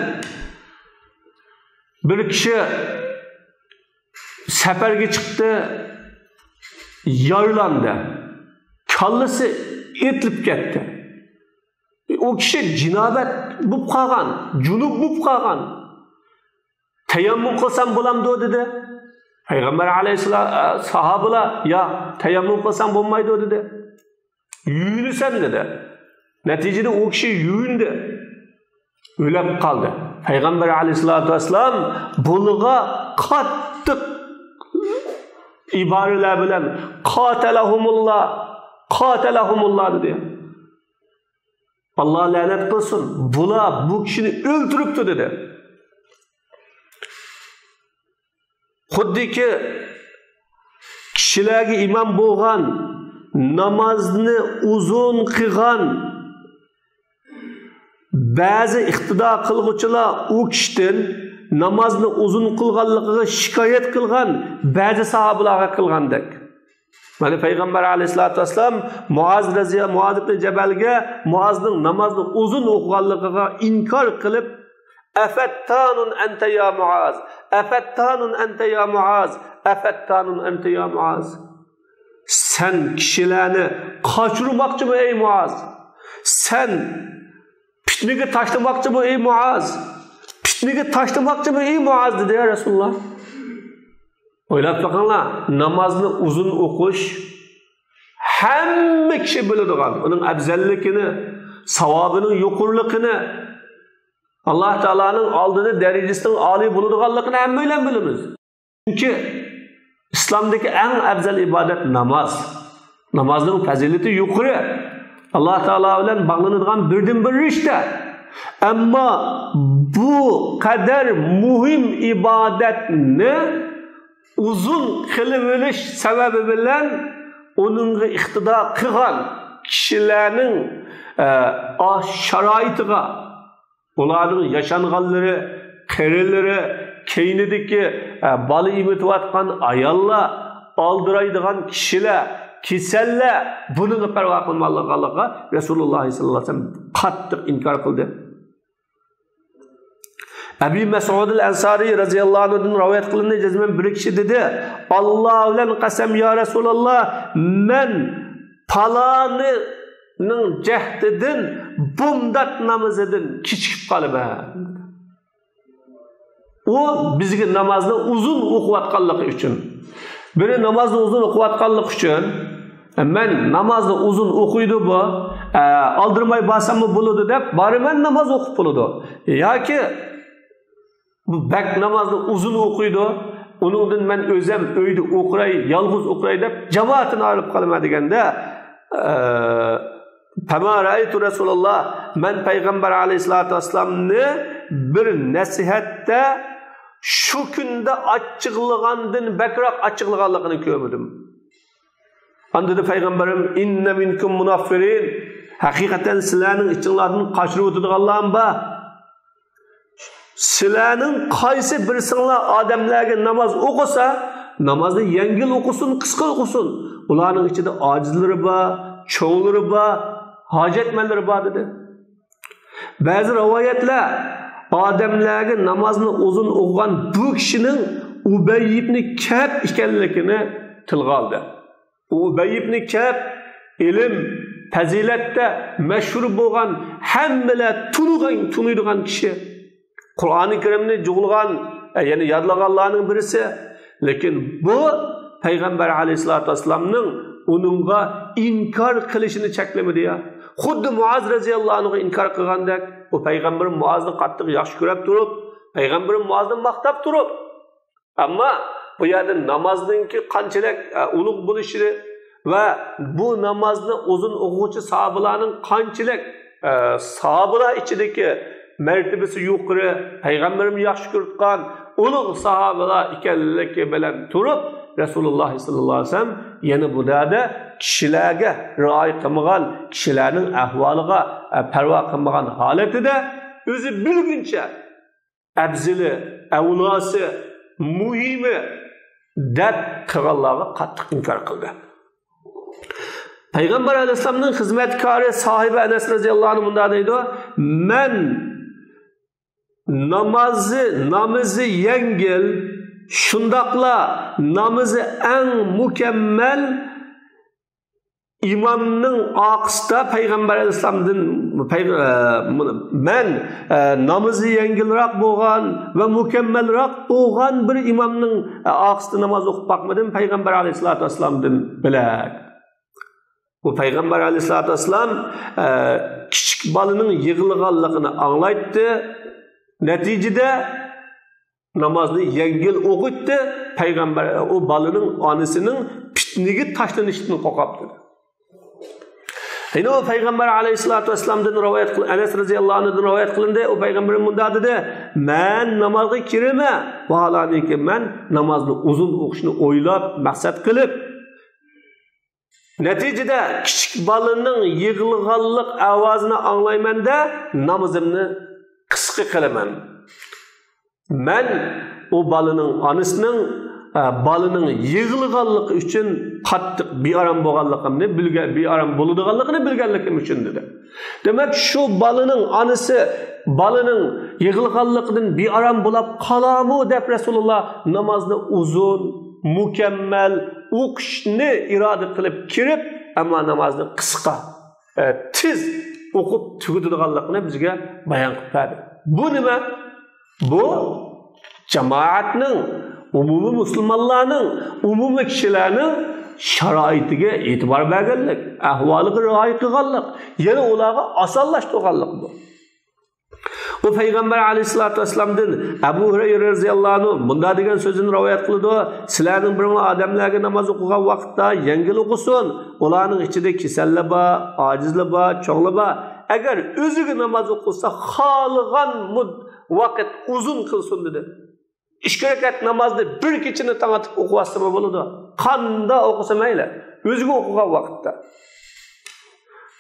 بىر كىشى سەپەرگە چىقتى، يارىلاندى، كاللىسى ئېتىلىپ كەتتى. ئۇ كىشى جىنابەت بولۇپ قالغان، جۇنۇپ بولۇپ قالغان. تەيەممۇم قىلسام بولامدۇ دېدى. پەيغەمبەر ئەلەيھىسسالام، ساھابىلار، يا، تەيەممۇم قىلساڭ بولمايدۇ دېدى. يۇيۇنىسەن دېدى. نەتىجىدە ئۇ كىشى يۇيۇندى. ئۆلۈپ قالدى. پەيغەمبەر ئەلەيھىسسالاتۇ ۋەسسالام بۇلىغا قاتتىق ئىبارىلەر بىلەن، قاتەلەھۇمۇللا، قاتەلەھۇمۇللا دېدى. ئاللا لەنەت قىلسۇن، بۇلار بۇ كىشىنى ئۆلتۈرۈپتۇ دېدى. خۇددىكى كىشىلەرگە ئىمام بولغان، نامازنى ئۇزۇن قىلغان بەزى ئىقتىدا قىلغۇچىلار ئۇ كىشىدىن نامازنى ئۇزۇن قىلغانلىقىغا شىكايەت قىلغان بەزى ساھابىلارغا قىلغاندەك. مانا پەيغەمبەر ئەلەيھىسسالاتۇ ۋەسسالام مۇئاز رەزىيە-، مۇئاز ئىبنى جەبەلگە مۇئازنىڭ نامازنى ئۇزۇن ئوقۇغانلىقىغا ئىنكار قىلىپ، «ئەفەتتانۇن ئەنتە يا مۇئاز، ئەفەتتانۇن ئەنتە يا مۇئاز، ئەفەتتانۇن ئەنتە يا مۇئاز.» سەن كىشىلەرنى قاچۇرماقچىمۇ، ئەي مۇئاز؟ سەن پىتنىگە تاشلىماقچىمۇ، ئەي مۇئاز؟ پىتنىگە تاشلىماقچىمۇ، ئەي مۇئاز؟ دېدى يا رەسۇلۇللا. ئويلاپ بېقىڭلار، نامازنى ئۇزۇن ئوقۇش ھەممە كىشى بىلىدىغان، ئۇنىڭ ئەپزەللىكىنى، ساۋابىنىڭ يۇقىرىلىقىنى، ئاللا تائالانىڭ ئالدىدا دەرىجىسىنىڭ ئالىي بولىدىغانلىقىنى ھەممەيلەن بىلىمىز. چۈنكى ئىسلامدىكى ئەڭ ئەپزەل ئىبادەت ناماز. نامازنىڭ پەزىلىتى يۇقىرى. ئاللا تائالا بىلەن باغلىنىدىغان بىردىنبىر رىشتە. ئەمما بۇ قەدەر مۇھىم ئىبادەتنى ئۇزۇن قىلىۋېلىش سەۋەبى بىلەن ئۇنىڭغا ئىقتىدا قىلغان كىشىلەرنىڭ، ئە، ئا-، شارائىتىغا، ئۇلارنىڭ ياشانغانلىرى، قېرىلىرى، كەينىدىكى ئە، بالا ئېمىتىۋاتقان ئاياللار، ئالدىرايدىغان كىشىلەر، كېسەللەر بۇنىڭغا پەرۋا قىلمىغانلىقىغا رەسۇلۇللاھ سەللەللاھۇ ئەلەيھى ۋەسەللەم قاتتىق ئىنكار قىلدى. ئەبى مەسئۇدۇل ئەنسارى رەزىياللاھۇ ئەنھۇدىن رىۋايەت قىلىندى، جەزمەن بىر كىشى دېدى، «ئاللاھ بىلەن قەسەم، يا رەسۇلاللاھ، مەن پالانىنىڭ جەھدىدىن بۇمدات نامىزىدىن كېچىكىپ قالىمەن.» ئۇ بىزگە نامازنى ئۇزۇن ئوقۇۋاتقانلىقى ئۈچۈن. بىرى نامازنى ئۇزۇن ئوقۇۋاتقانلىقى ئۈچۈن، «مەن نامازنى ئۇزۇن ئوقۇيدۇ بۇ، ئە، ئالدىرىماي بارساممۇ بولىدۇ» دەپ، بارىمەن ناماز ئوقۇپ بولىدۇ. ياكى بۇ بەك نامازنى ئۇزۇن ئوقۇيدۇ، ئۇنىڭدىن مەن ئۆزەم ئۆيدە ئوقۇراي، يالغۇز ئوقۇراي دەپ، جامائەتتىن ئايرىلىپ قالىمەن دېگەندە، ئە، «فما رأيت رسول الله»، مەن پەيغەمبەر ئەلەيھىسسالاتۇ ۋەسسالامنى بىر نەسىھەتتە شۇ كۈندە ئاچچىقلىغاندىن بەكرەك ئاچچىقلىغانلىقىنى كۆرمىدىم. ئاندىن پەيغەمبىرىم، «إن منكم منفرين»، ھەقىقەتەن سىلەرنىڭ ئىچىڭلاردىن قاچۇرۇۋېتىدىغانلارمۇ بار. سىلەرنىڭ قايسى بىرسىڭلار ئادەملەرگە ناماز ئوقۇسا، نامازنى يەڭگىل ئوقۇسۇن، قىسقا ئوقۇسۇن. ئۇلارنىڭ ئىچىدە ئاجىزلىرى بار، چوڭلىرى بار، ھاجەتمەنلىرى بار، دېدى. بەزى رىۋايەتلەر ئادەملەرگە نامازنى ئۇزۇن ئوقۇغان بۇ كىشىنىڭ ئۇبەي ئىبنى كەئب ئىكەنلىكىنى تىلغا ئالدى. ئۇبەي ئىبنى كەئب ئىلىم، پەزىلەتتە مەشھۇر بولغان، ھەممىلەر تونۇغان، تونۇيدىغان كىشى. قۇرئانى كەرىمنى جۇغلىغان، يەنى يادلىغانلارنىڭ بىرسى. لېكىن بۇ پەيغەمبەر ئەلەيھىسسالاتۇ ۋەسسالامنىڭ ئۇنىڭغا ئىنكار قىلىشىنى چەكلىمىدى يا. خۇددى مۇئاز رەزىياللاھۇ ئەنھۇغا ئىنكار قىلغاندەك، ئۇ پەيغەمبىرىم مۇئازنى قاتتىق ياخشى كۆرۈپ تۇرۇپ، پەيغەمبىرىم مۇئازنى ماختاپ تۇرۇپ، ئەمما بۇ يەردە نامازنىڭكى قانچىلىك، ئە، ئۇلۇغ بولۇشى ۋە بۇ نامازنى ئۇزۇن ئوقۇغۇچى ساھابىلارنىڭ قانچىلىك، ئە، ساھابىلار ئىچىدىكى مەرتىبىسى يۇقىرى، پەيغەمبىرىمنى ياخشى كۆرۈۋاتقان ئۇلۇغ ساھابىلار ئىكەنلىكى بىلەن تۇرۇپ، رەسۇلۇللاھ سەللەللاھۇ ئەلەيھى ۋەسەللەم يەنە بۇ دەردە كىشىلەرگە رىئايە قىلمىغان، كىشىلەرنىڭ ئەھۋالىغا، ئە، پەرۋا قىلمىغان ھالىتىدە ئۆزى بىلگۈنچە ئەپزىلى، ئەۋلاسى، مۇھىمى دەپ قىلغانلارغا قاتتىق ئىنكار قىلدى. پەيغەمبەر ئەلەيھىسسالامنىڭ خىزمەتكارى، ساھىبى ئەنەس رەزىياللاھۇ ئەنھۇ مۇنداق دەيدۇ، مەن نامازى، نامىزى يەڭگىل، شۇنداقلا نامىزى ئەڭ مۇكەممەل ئىمامنىڭ ئارقىسىدا پەيغەمبەر ئەلەيھىسسالامدىن پەيغ-، ئە، مەن، ئە، نامىزى يەڭگىلراق بولغان ۋە مۇكەممەلراق بولغان بىر ئىمامنىڭ، ئە، ئارقىسىدا ناماز ئوقۇپ باقمىدىم پەيغەمبەر ئەلەيھىسسالاتۇ ۋەسسالامدىن بىلەك. بۇ پەيغەمبەر ئەلەيھىسسالاتۇ ۋەسسالام، ئە، كىچىك بالىنىڭ يىغلىغانلىقىنى ئاڭلايتتى. نەتىجىدە نامازنى يەڭگىل ئوقۇيتتى. پەيغەمبەر ئۇ بالىنىڭ ئانىسىنىڭ پىتنىگە تاشلىنىشىدىن قورقاپ تۇردى. يەنە ئۇ پەيغەمبەر ئەلەيھىسسالاتۇ ۋەسسالامدىن رىۋايەت قىل-، ئەنەس رەزىياللاھۇ ئەنھۇدىن رىۋايەت قىلىندى. ئۇ پەيغەمبەرىم مۇنداق دېدى، مەن نامازغا كىرىمەن، ۋاھالەنكى مەن نامازنى ئۇزۇن ئوقۇشنى ئويلاپ، مەقسەت قىلىپ، نەتىجىدە كىچىك بالىنىڭ يىغلىغانلىق ئاۋازىنى ئاڭلايمەن-دە، نامىزىمنى قىسقا قىلىمەن. مەن ئۇ بالىنىڭ ئانىسىنىڭ، ئە، بالىنىڭ يىغلىغانلىقى ئۈچۈن قاتتىق بىئارام بولغانلىقىمنى بىلگەن، بىئارام بولىدىغانلىقىنى بىلگەنلىكىم ئۈچۈن دېدى. دېمەك، شۇ بالىنىڭ ئانىسى بالىنىڭ يىغلىغانلىقىدىن بىئارام بولاپ قالامۇ دەپ رەسۇلۇللا نامازنى ئۇزۇن، مۇكەممەل ئوقۇشنى ئىرادە قىلىپ كىرىپ، ئەمما نامازنى قىسقا، ئە، تېز ئوقۇپ تۈگىتىدىغانلىقىنى بىزگە بايان قىلىپ بەردى. بۇ نېمە؟ بۇ جامائەتنىڭ، ئومۇمىي مۇسۇلمانلارنىڭ، ئومۇمىي كىشىلەرنىڭ شارائىتىگە ئېتىبار بەرگەنلىك، ئەھۋالىغا رىئايە قىلغانلىق، يەنە ئۇلارغا ئاسانلاشتۇرغانلىق بۇ. ئۇ پەيغەمبەر ئەلەيھىسسالاتۇ ۋەسسالامدىن ئەبۇ ھۇرەيرە رەزىياللاھۇ ئەنھۇ مۇنداق دېگەن سۆزىنى رىۋايەت قىلىدۇ، سىلەرنىڭ بىرىڭلار ئادەملەرگە ناماز ئوقۇغان ۋاقىتتا يەڭگىل ئوقۇسۇن، ئۇلارنىڭ ئىچىدە كېسەللەر بار، ئاجىزلار بار، چوڭلار بار. ئەگەر ئۆزىگە ناماز ئوقۇسا، خالىغان مۇد-، ۋاقىت ئۇزۇن قىلسۇن، دېدى. ئىككى رەكەت نامازنى بىر كېچىنى تاڭ ئاتىپ ئوقۇۋاتسىمۇ بولىدۇ. قانداق ئوقۇسا مەيلى، ئۆزىگە ئوقۇغان ۋاقىتتا.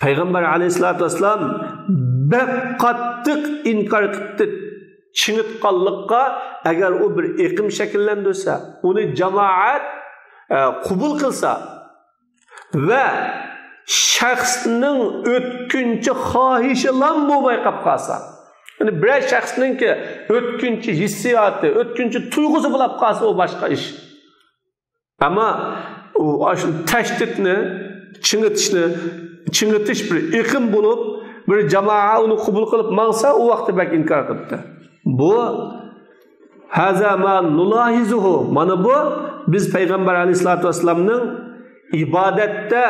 پەيغەمبەر ئەلەيھىسسالاتۇ ۋەسسالام بەك قاتتىق ئىنكار قىپتۇ. چىڭىتقانلىققا، ئەگەر ئۇ بىر ئېقىم شەكىللەندۈرسە، ئۇنى جامائەت، ئە، قوبۇل قىلسا ۋە شەخسنىڭ ئۆتكۈنچى خاھىشىلام بولماي قاپ قالسا، يەنى بىرەر شەخسنىڭكى ئۆتكۈنچى ھېسسىياتى، ئۆتكۈنچى تۇيغۇسى بولاپ قالسا، ئۇ باشقا ئىش. ئەمما ئۇ ئاشۇ تەشدىدنى، چىڭىتىشنى، چىڭىتىش بىر ئېقىم بولۇپ، بىر جامائە ئۇنى قوبۇل قىلىپ ماڭسا، ئۇ ۋاقىتتا بەك ئىنكار قىلىپتۇ. بۇ، ھازا ما نۇلاھىزۇھۇ، مانا بۇ بىز پەيغەمبەر ئەلەيھىسسالاتۇ ۋەسسالامنىڭ ئىبادەتتە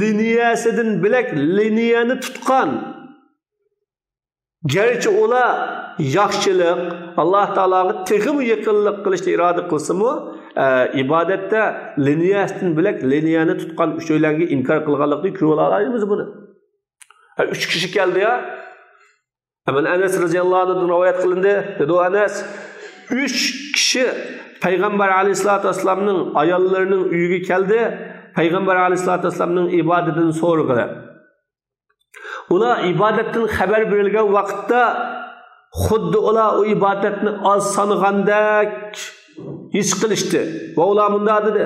لىنىيەسىدىن بۆلەك لىنىيەنى تۇتقان، گەرچە ئۇلار ياخشىلىق، ئاللا تائالاغا تېخىمۇ يېقىنلىق قىلىشنى ئىرادە قىلسىمۇ، ئە، ئىبادەتتە لىنىيەسىدىن بۆلەك لىنىيەنى تۇتقان ئۈچەيلەنگە ئىنكار قىلغانلىقىنى كۆرۈۋالالايمىز بۇنى. ئە، ئۈچ كىشى كەلدى يا. ئە، مانا ئەنەس رەزىياللاھۇ ئەنھۇدىن رىۋايەت قىلىندى. دېدى ئۇ ئەنەس، ئۈچ كىشى پەيغەمبەر ئەلەيھىسسالاتۇ ۋەسسالامنىڭ ئاياللىرىنىڭ ئۆيىگە كەلدى. پەيغەمبەر ئەلەيھىسسالاتۇ ۋەسسالامنىڭ ئىبادىتىنى سورىغىلى. ئۇلار ئىبادەتتىن خەۋەر بېرىلگەن ۋاقىتتا، خۇددى ئۇلار ئۇ ئىبادەتنى ئاز سانىغاندەك ھېس قىلىشتى. ۋە ئۇلار مۇنداق دېدى،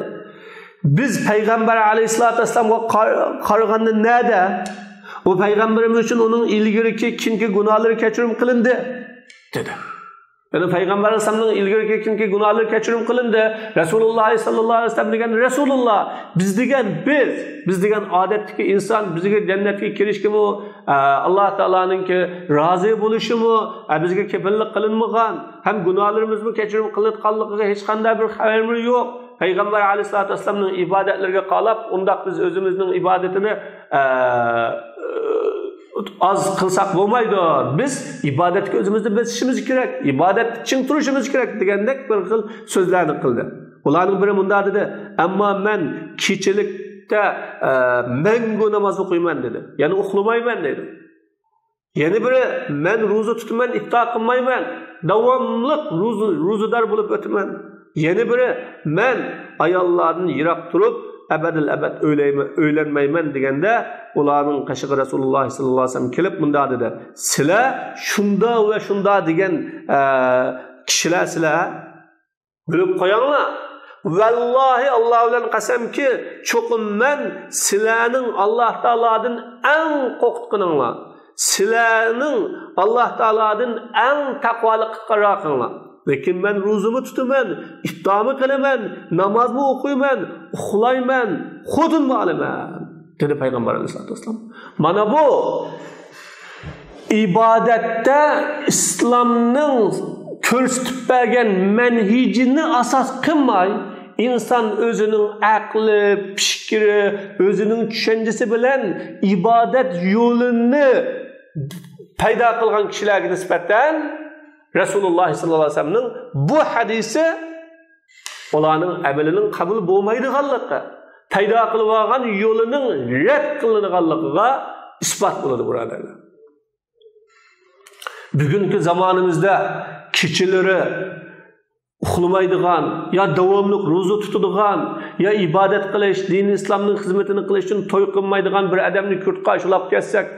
بىز پەيغەمبەر ئەلەيھىسسالاتۇ ۋەسسالامغا قار-، قارىغاندا نەدە؟ ئۇ پەيغەمبىرىمىز ئۈچۈن ئۇنىڭ ئىلگىرىكى، كېيىنكى گۇناھلىرى كەچۈرۈم قىلىندى، دېدى. يەنى پەيغەمبەر ئەلەيھىسسالامنىڭ ئىلگىرىكى، كېيىنكى گۇناھلىرى كەچۈرۈم قىلىندى. رەسۇلۇللا ساللاللاھۇ ئەلەيھى ۋەسەللەم دېگەن، رەسۇلۇللا، بىز دېگەن بىز، بىز دېگەن ئادەتتىكى ئىنسان، بىزگە جەننەتكە كىرىشكىمۇ، ئە، ئاللا تائالانىڭكى رازى بولۇشىمۇ، ئە، بىزگە كېپىللىك قىلىنمىغان، ھەم گۇناھلىرىمىزمۇ كەچۈرۈم قىلىنىۋاتقانلىقىغا ھېچقانداق بىر خەۋەرمۇ يوق. پەيغەمبەر ئەلەيھىسسالاتۇ ۋەسسالامنىڭ ئىبادەتلىرىگە قاراپ، ئۇنداق بىز ئۆزىمىزنىڭ ئىبادىتىنى، ئە، ئاز قىلساق بولمايدۇ. بىز ئىبادەتكە ئۆزىمىزنى بېسىشىمىز كېرەك، ئىبادەتتە چىڭ تۇرۇشىمىز كېرەك دېگەندەك بىر خىل سۆزلەرنى قىلدى. ئۇلارنىڭ بىرى مۇنداق دېدى، ئەمما مەن كېچىلىكتە، ئە، مەڭگۈ ناماز ئوقۇيمەن دېدى. يەنى ئۇخلىمايمەن دېدى. يەنە بىرى، مەن روزا تۇتىمەن، ئىپتار قىلمايمەن، داۋاملىق روزا، روزىدار بولۇپ ئۆتىمەن. يەنە بىرى، مەن ئاياللاردىن يىراق تۇرۇپ، ئەبەدىل ئەبەد ئۆيلەيمەن، ئۆيلەنمەيمەن دېگەندە، ئۇلارنىڭ قېشىغا رەسۇلۇللا ساللاللاھۇ ئەلەيھى ۋەسەللەم كېلىپ مۇنداق دېدى، سىلەر شۇنداق ۋە شۇنداق دېگەن، ئە، كىشىلەر سىلەر. بىلىپ قويۇڭلار. ۋاللاھى، ئاللا بىلەن قەسەمكى، چوقۇم مەن سىلەرنىڭ ئاللا تائالادىن ئەڭ قورقۇتقىنىڭلار، سىلەرنىڭ ئاللا تائالادىن ئەڭ تەقۋالىققا قاراقىڭلار. لېكىن مەن روزىمۇ تۇتىمەن، ئىپتارمۇ قىلىمەن، نامازمۇ ئوقۇيمەن، ئۇخلايمەن، خوتۇنمۇ ئالىمەن، دېدى پەيغەمبەر ئەلەيھىسسالاتۇ ۋەسسالام. مانا بۇ ئىبادەتتە ئىسلامنىڭ كۆرسىتىپ بەرگەن مەنھىجىنى ئاساس قىلماي، ئىنسان ئۆزىنىڭ ئەقلى، پىكرى، ئۆزىنىڭ چۈشەنچىسى بىلەن ئىبادەت يولىنى پەيدا قىلغان كىشىلەرگە نىسبەتەن رەسۇلۇللا ساللاللاھۇ ئەلەيھى ۋەسەللەمنىڭ بۇ ھەدىسى ئۇلارنىڭ ئەمىلىنىڭ قەبۇل بولمايدىغانلىقى، پەيدا قىلىۋالغان يولىنىڭ رەت قىلىنىدىغانلىقىغا ئىسپات بولىدۇ، بۇرادەرلەر. بۈگۈنكى زامانىمىزدا كېچىلىرى ئۇخلىمايدىغان، يا داۋاملىق روزا تۇتىدىغان، يا ئىبادەت قىلىش، دىنى ئىسلامنىڭ خىزمىتىنى قىلىش ئۈچۈن توي قىلمايدىغان بىر ئادەمنى كۆرۈپ قارشىلاپ كەتسەك،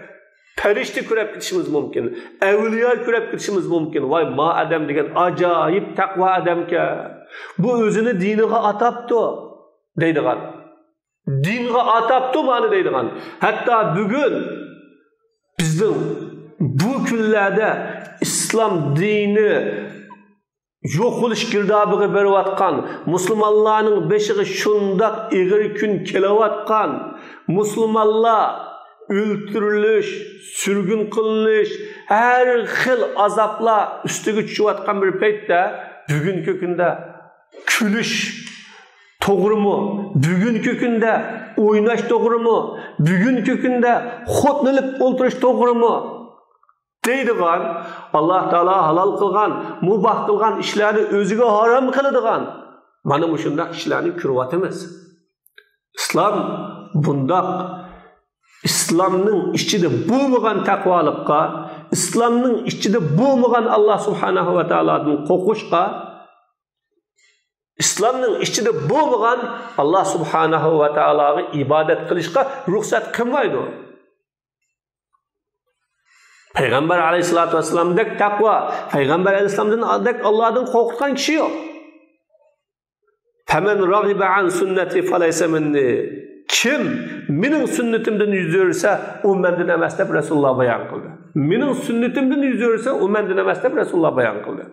پەرىشتە كۆرۈپ كېتىشىمىز مۇمكىن، ئەۋلىيا كۆرۈپ كېتىشىمىز مۇمكىن. ۋاي، ما ئادەم دېگەن ئاجايىپ تەقۋا ئادەمكەن، بۇ ئۆزىنى دىنىغا ئاتاپتۇ دەيدىغان، دىنغا ئاتاپتۇ مانا دەيدىغان. ھەتتا بۈگۈن بىزنىڭ بۇ كۈنلەردە ئىسلام دىنى يوق بولۇش گىردابىغا بېرىۋاتقان، مۇسۇلمانلارنىڭ بېشىغا شۇنداق ئېغىر كۈن كېلىۋاتقان، مۇسۇلمانلار ئۆلتۈرۈلۈش، سۈرگۈن قىلىنىش، ھەر خىل ئازابلار ئۈستىگە چۈشۈۋاتقان بىر پەيتتە، بۈگۈنكى كۈندە كۈلۈش توغرىمۇ؟ بۈگۈنكى كۈندە ئويناش توغرىمۇ؟ بۈگۈنكى كۈندە خوتۇن ئېلىپ ئولتۇرۇش توغرىمۇ؟ دەيدىغان، ئاللا تائالا ھالال قىلغان، مۇباھ قىلغان ئىشلارنى ئۆزىگە ھارام قىلىدىغان، مانا مۇشۇنداق كىشىلەرنى كۆرۈۋاتىمىز. ئىسلام بۇنداق، ئىسلامنىڭ ئىچىدە بولمىغان تەقۋالىققا، ئىسلامنىڭ ئىچىدە بولمىغان ئاللا سۇبھانەھۇ ۋە تائالادىن قورقۇشقا، ئىسلامنىڭ ئىچىدە بولمىغان ئاللا سۇبھانەھۇ ۋە تائالاغا ئىبادەت قىلىشقا رۇخسەت قىلمايدۇ. پەيغەمبەر ئەلەيھىسسالاتۇ ۋەسسالامدەك تەقۋا، پەيغەمبەر ئەلەيھىسسالامدەك ئاللاھتىن قورقۇتقان كىشى يوق. فمن رغب عن سنتي فليس مني. كىم مېنىڭ سۈننىتىمدىن يۈز ئۆرۈسە، ئۇ مەندىن ئەمەس دەپ رەسۇلۇللا بايان قىلدى. مېنىڭ سۈننىتىمدىن يۈز ئۆرۈسە، ئۇ مەندىن ئەمەس دەپ رەسۇلۇللا بايان قىلدى.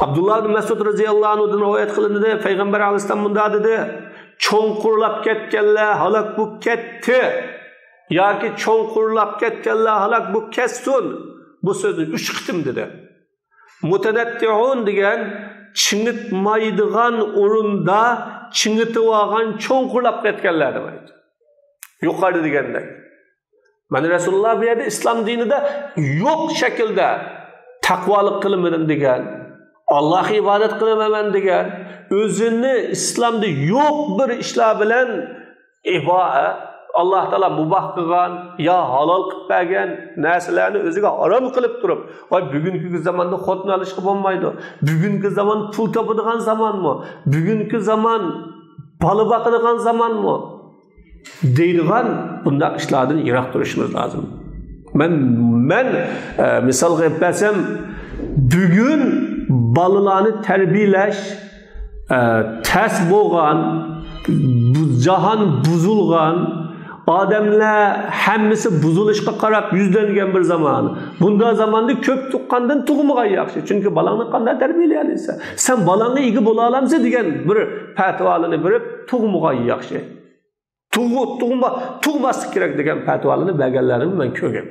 ئابدۇللا ئىبن مەسئۇد رەزىياللاھۇ ئەنھۇدىن رىۋايەت قىلىندى. پەيغەمبەر ئەلەيھىسسالام مۇنداق دېدى: چوڭقۇرلاپ كەتكەنلەر ھالاك بولۇپ كەتتى ياكى چوڭقۇرلاپ كەتكەنلەر ھالاك بولۇپ كەتسۇن. بۇ سۆزنى ئۈچ قېتىم دېدى. مۇتەنەتتىئۇن دېگەن چىڭىتمايدىغان ئورۇندا چىڭىتىۋالغان، چوڭقۇرلاپ كەتكەنلەر دېمەيدۇ. يۇقىرىدا دېگەندەك. مانا رەسۇلۇللا بۇ يەردە ئىسلام دىنىدا يوق شەكىلدە تەقۋالىق قىلىمەن دېگەن، ئاللاھقا ئىبادەت قىلىمەن دېگەن، ئۆزىنى ئىسلامدا يوق بىر ئىشلار بىلەن ئىبا-، ئاللاھ تائالا مۇباھ قىلغان يا ھالال قىلىپ بەرگەن نەرسىلەرنى ئۆزىگە ھارام قىلىپ تۇرۇپ، ۋاي، بۈگۈنكى زاماندا خوتۇن ئالىشقا بولمايدۇ، بۈگۈنكى زامان پۇل تاپىدىغان زامانمۇ، بۈگۈنكى زامان بالا باقىدىغان زامانمۇ دەيدىغان بۇنداق ئىشلاردىن يىراق تۇرۇشىمىز لازىم. مەن، مەن، ئە، مىسالغا ئېلىپ بەرسەم، بۈگۈن بالىلارنى تەربىيەلەش، ئە، تەس بولغان، بۇ جاھان بۇزۇلغان، ئادەملەر ھەممىسى بۇزۇلۇشقا قاراپ يۈزلەنگەن بىر زامان. بۇنداق زاماندا كۆپ تۇغقاندىن تۇغمىغان ياخشى. چۈنكى بالاڭنى قانداق تەربىيەلىيەلەيسەن؟ سەن بالاڭغا ئىگە بولالايسەن دېگەن بىر پەتىۋالىنى بېرىپ تۇغمىغان ياخشى. تۇغ-، تۇغما-، تۇغماسلىق كېرەك دېگەن پەتىۋالارنى بەرگەنلەرنى مەن كۆرگەن.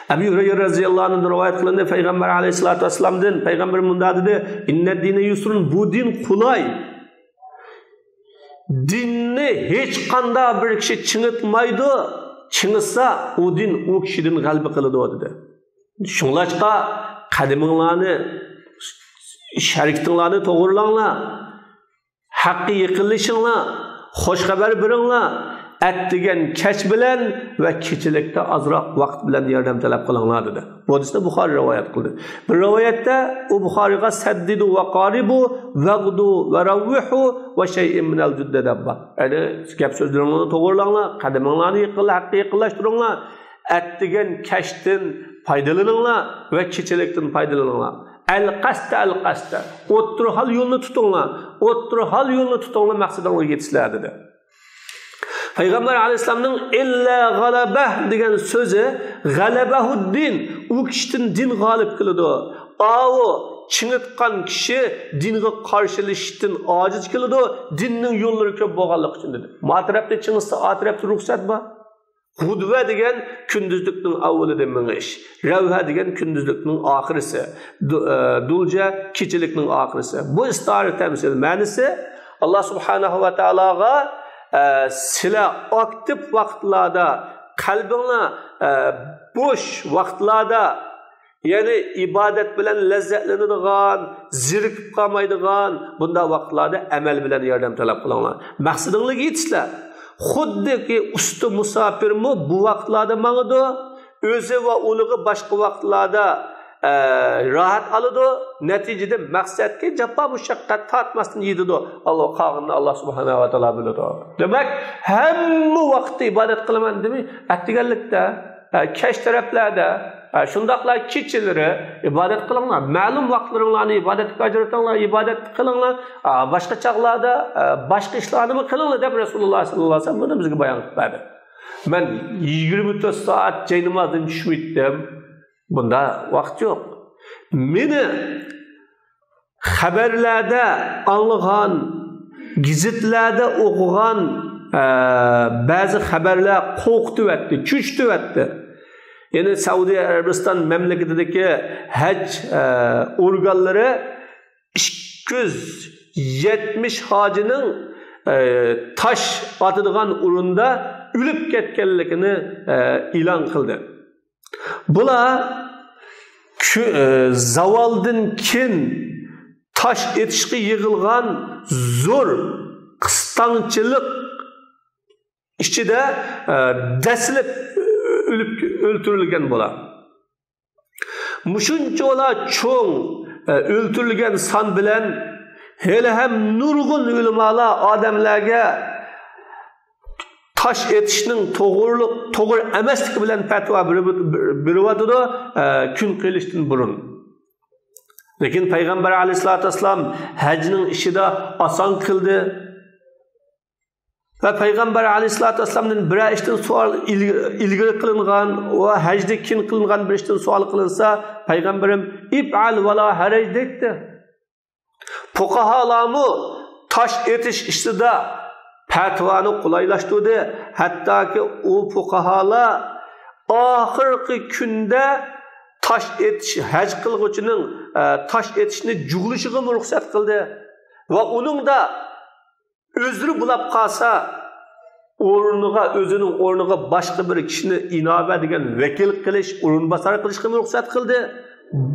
ئەبۇ ھۇرەيرە رەزىياللاھۇ ئەنھۇدىن رىۋايەت قىلىندى، پەيغەمبەر ئەلەيھىسسالاتۇ ۋەسسالامدىن، پەيغەمبەر مۇنداق دېدى: «ئىننەد دىنە يۇسرۇن، بۇ دىن قولاي. دىننى ھېچقانداق بىر كىشى چىڭىتمايدۇ، چىڭىتسا، ئۇ دىن ئۇ كىشىدىن غەلىبە قىلىدۇ» دېدى. شۇڭلاشقا قەدىمىڭلارنى، ئىش ھەرىكىتىڭلارنى توغرىلاڭلار. ھەققە يېقىنلىشىڭلار، خوش خەۋەر بېرىڭلار، ئەتىگەن كەچ بىلەن ۋە كېچىلىكتە ئازراق ۋاقىت بىلەن ياردەم تەلەپ قىلىڭلار، دېدى. بۇ ھەدىسنى بۇخارى رىۋايەت قىلدى. بىر رىۋايەتتە ئۇ بۇخارىغا «سەددىدۇ ۋە قارىبۇ، ۋەغدۇ ۋە راۋۋىھۇ ۋە شەيئىن مىنەل جۇددە» دەپ بار. يەنى گەپ سۆزلىرىڭلارنى توغرىلاڭلار، قەدىمىڭلارنى يېقىنلا-، ھەققە يېقىنلاشتۇرۇڭلار، ئەتىگەن كەچتىن پايدىلىنىڭلار ۋە كېچىلىكتىن پايدىلىنىڭلار. ئەلقەستە، ئەلقەستە. ئوتتۇرا ھال يولنى تۇتۇڭلار. ئوتتۇرا ھال يولنى تۇتۇڭلار، مەقسىتىڭلارغا يېتىسىلەر، دېدى. پەيغەمبەر ئەلەيھىسسالامنىڭ «ئىللا غەلەبەھ» دېگەن سۆزى، «غەلەبەھۇددىن»، ئۇ كىشىدىن دىن غالىب كېلىدۇ. ئاۋۇ چىڭىتقان كىشى دىنغا قارشىلىشىشتىن ئاجىز كېلىدۇ، دىننىڭ يوللىرى كۆپ بولغانلىقى ئۈچۈن، دېدى. ما تەرەپتە چىڭىتسا، ئا تەرەپتە رۇخسەت بار. غۇدۋە دېگەن كۈندۈزلۈكنىڭ ئاۋۋىلىدا مېڭىش. رەۋھە دېگەن كۈندۈزلۈكنىڭ ئاخىرىسى. دۇ-، ئە، دۇلجە كېچىلىكنىڭ ئاخىرىسى. بۇ ئىستارە تەمسىل مەنىسى، ئاللا سۇبھانەھۇ ۋە تائالاغا، ئە، سىلە ئاكتىپ ۋاقىتلاردا، قەلبىڭلار، ئە، بوش ۋاقىتلاردا، يەنى ئىبادەت بىلەن لەززەتلىنىدىغان، زېرىكىپ قالمايدىغان بۇنداق ۋاقىتلاردا ئەمەل بىلەن ياردەم تەلەپ قىلىڭلار. مەقسىتىڭلارغا يېتىسىلەر. خۇددىكى ئۇستا مۇساپىرمۇ بۇ ۋاقىتلاردا ماڭىدۇ. ئۆزى ۋە ئۇلىغا باشقا ۋاقىتلاردا، ئە، راھەت ئالىدۇ. نەتىجىدە مەقسەتكە جاپا مۇشەققەت تارتماستىن يېتىدۇ. ئاللا قالغىنىنى ئاللا سۇبھانەھۇ ۋە تائالا بىلىدۇ. دېمەك، ھەممە ۋاقىتتا ئىبادەت قىلىمەن دېمەي، ئەتىگەنلىكتە، ھە، كەچ تەرەپلەردە، ھە، شۇنداقلا كېچىلىرى ئىبادەت قىلىڭلار. مەلۇم ۋاقىتلىرىڭلارنى ئىبادەتكە ئاجرىتىڭلار، ئىبادەت قىلىڭلار. ھە، باشقا چاغلاردا، ھە، باشقا ئىشلارنىمۇ قىلىڭلار دەپ رەسۇلۇللا سەللەللاھۇ ئەلەيھى ۋەسەللەم بۇنى بىزگە بايان قىلىپ بەردى. مەن يىگىرمە تۆت سائەت جاينامازدىن چۈشمەيتتىم. بۇندا ۋاقىت يوق. مېنى خەۋەرلەردە ئاڭلىغان، گېزىتلەردە ئوقۇغان، ئە، بەزى خەۋەرلەر قورقۇتۇۋەتتى، چۆچۈتۈۋەتتى. يەنى سەئۇدى ئەرەبىستان مەملىكىتىدىكى ھەج، ئە، ئورگانلىرى ئىككى يۈز يەتمىش ھاجىنىڭ، ئە، تاش ئاتىدىغان ئورۇندا ئۆلۈپ كەتكەنلىكىنى، ئە، ئېلان قىلدى. بۇلار كۈ-، ئە، زاۋالدىن كېيىن تاش ئېتىشقا يىغىلغان زور قىستاڭچىلىق ئىچىدە، ئە، دەسلەپ ئۆلۈپ، ئۆلتۈرۈلگەن بۇلار. مۇشۇنچىۋالا چوڭ، ئە، ئۆلتۈرۈلگەن سان بىلەن ھېلىھەم نۇرغۇن ئۆلىمالار ئادەملەرگە، تاش ئېتىشنىڭ توغرىلىق، توغرا ئەمەسلىكى بىلەن پەتىۋا بېرىپ، بېرىۋاتىدۇ، ئە، كۈن قېرىلىشتىن بۇرۇن. لېكىن پەيغەمبەر ئەلەيھىسسالاتۇ ۋەسسالام ھەجنىڭ ئىشىدا ئاسان قىلدى. ۋە پەيغەمبەر ئەلەيھىسسالاتۇ ۋەسسالامدىن بىرەر ئىشتىن سوئال ئىل-، ئىلگىرى قىلىنغان ۋە ھەجدىن كېيىن قىلىنغان بىر ئىشتىن سوئال قىلىنسا، پەيغەمبىرىم «ئىپئەل ۋە لا ھەرەج» دەيتتى. پۇقاھالارمۇ تاش ئېتىش ئىشىدا پەتىۋانى قولايلاشتۇردى. ھەتتاكى ئۇ پۇقاھالار ئاخىرقى كۈندە تاش ئېتىش، ھەج قىلغۇچىنىڭ، ئە، تاش ئېتىشنى جۇغلىشىغىمۇ رۇخسەت قىلدى. ۋە ئۇنىڭدا ئۆزرە بولاپ قالسا، ئورنىغا، ئۆزىنىڭ ئورنىغا باشقا بىر كىشىنى ئىنابە دېگەن ۋەكىل قىلىش، ئورۇنباسار قىلىشقىمۇ رۇخسەت قىلدى.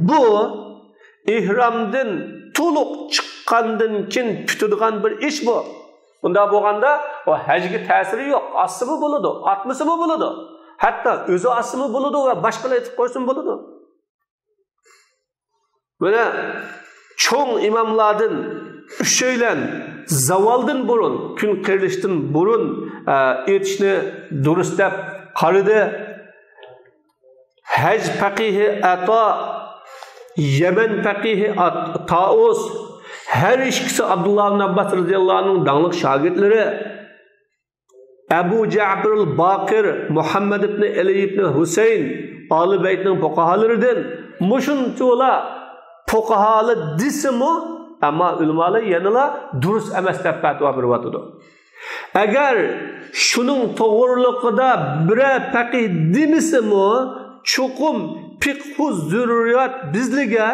بۇ ئېھرامدىن تولۇق چىققاندىن كېيىن پۈتىدىغان بىر ئىش بۇ. بۇنداق بولغاندا، ئۇ ھەجگە تەسىرى يوق. ئاتسىمۇ بولىدۇ، ئاتمىسىمۇ بولىدۇ. ھەتتا ئۆزى ئاتسىمۇ بولىدۇ ۋە باشقىلار ئېتىپ قويسىمۇ بولىدۇ. مانا چوڭ ئىماملاردىن ئۈچەيلەن زاۋالدىن بۇرۇن، كۈن قېرىلىشتىن بۇرۇن، ئە، ئېتىشنى دۇرۇس دەپ قارىدى. ھەج پەقىھى ئەتا، يەمەن پەقىھى ئات-، تائۇس، ھەر ئىككىسى ئابدۇللا ئىبن ئابباس رەزىياللاھۇ ئەنھۇنىڭ داڭلىق شاگىرتلىرى. ئەبۇ جەئپىرىل باقىر، مۇھەممەد ئىبنى ئەلى ئىبنى ھۈسەيىن، ئالى بەيتنىڭ پۇقاھالىرىدىن. مۇشۇنچىۋالا پۇقاھالار دېسىمۇ، ئەمما ئۆلىمالار يەنىلا دۇرۇس ئەمەس دەپ پەتىۋا بېرىۋاتىدۇ. ئەگەر شۇنىڭ توغرىلىقىدا بىرەر پەقىھ دېمىسىمۇ، چوقۇم پىقھۇ زۇرۇرىيات بىزلىگە،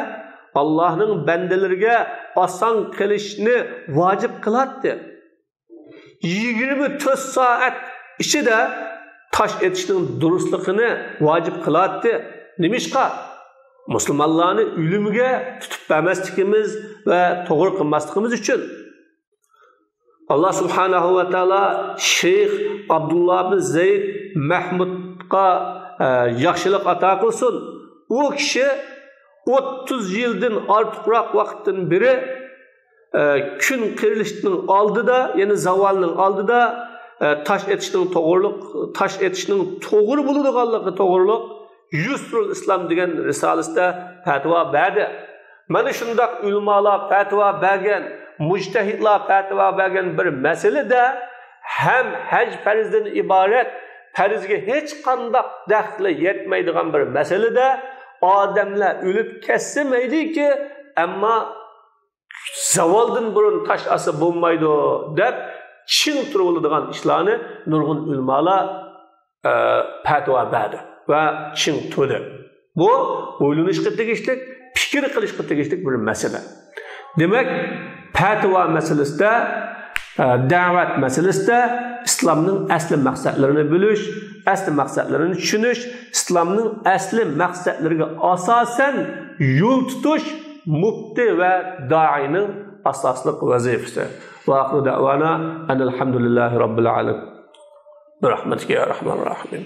ئاللاھنىڭ بەندىلىرىگە ئاسان قىلىشنى ۋاجىپ قىلاتتى. يىگىرمە تۆت سائەت ئىچىدە تاش ئېتىشنىڭ دۇرۇسلۇقىنى ۋاجىپ قىلاتتى. نېمىشقا؟ مۇسۇلمانلارنى ئۆلۈمگە تۇتۇپ بەرمەسلىكىمىز ۋە توغرا قىلماسلىقىمىز ئۈچۈن. ئاللا سۇبھانەھۇ ۋە تائالا شەيخ ئابدۇللا بىن زەيد مەھمۇدقا، ئە، ياخشىلىق ئاتا قىلسۇن. ئۇ كىشى ئوتتۇز يىلدىن ئارتۇقراق ۋاقىتتىن بېرى، ئە، كۈن قېرىلىشنىڭ ئالدىدا، يەنى زاۋالنىڭ ئالدىدا، ئە، تاش ئېتىشنىڭ توغرىلىق، تاش ئېتىشنىڭ توغرا بولىدىغانلىقى توغرىلىق يۇسرۇل ئىسلام دېگەن رىسالىسىدە پەتىۋا بەردى. مانا شۇنداق ئۆلىمالار پەتىۋا بەرگەن، مۇجتەھىدلار پەتىۋا بەرگەن بىر مەسىلىدە ھەم ھەج پەرزدىن ئىبارەت پەرزگە ھېچقانداق دەخلى يەتمەيدىغان بىر مەسىلىدە ئادەملەر ئۆلۈپ كەتسە مەيلىكى، ئەمما زاۋالدىن بۇرۇن تاش ئاتسا بولمايدۇ دەپ چىڭ تۇرۇۋالىدىغان ئىشلارنى نۇرغۇن ئۆلىمالار، ئە، پەتىۋا بەردى ۋە چىڭ تۇردى. بۇ ئويلىنىشقا تېگىشلىك، پىكىر قىلىشقا تېگىشلىك بىر مەسىلە. دېمەك، پەتىۋا مەسىلىسىدە، ئە، دەۋەت مەسىلىسىدە ئىسلامنىڭ ئەسلى مەقسەتلىرىنى بىلىش، ئەسلى مەقسەتلىرىنى چۈشىنىش، ئىسلامنىڭ ئەسلى مەقسەتلىرىگە ئاساسەن يول تۇتۇش مۇپتى ۋە دائىينىڭ ئاساسلىق ۋەزىپىسى. ۋە ئاخىرۇ دەۋانا ئەنىل ھەمدۇلىللاھى رەببىل ئالەمىن. بىرەھمەتىكە يا رەھمانىر رەھىم.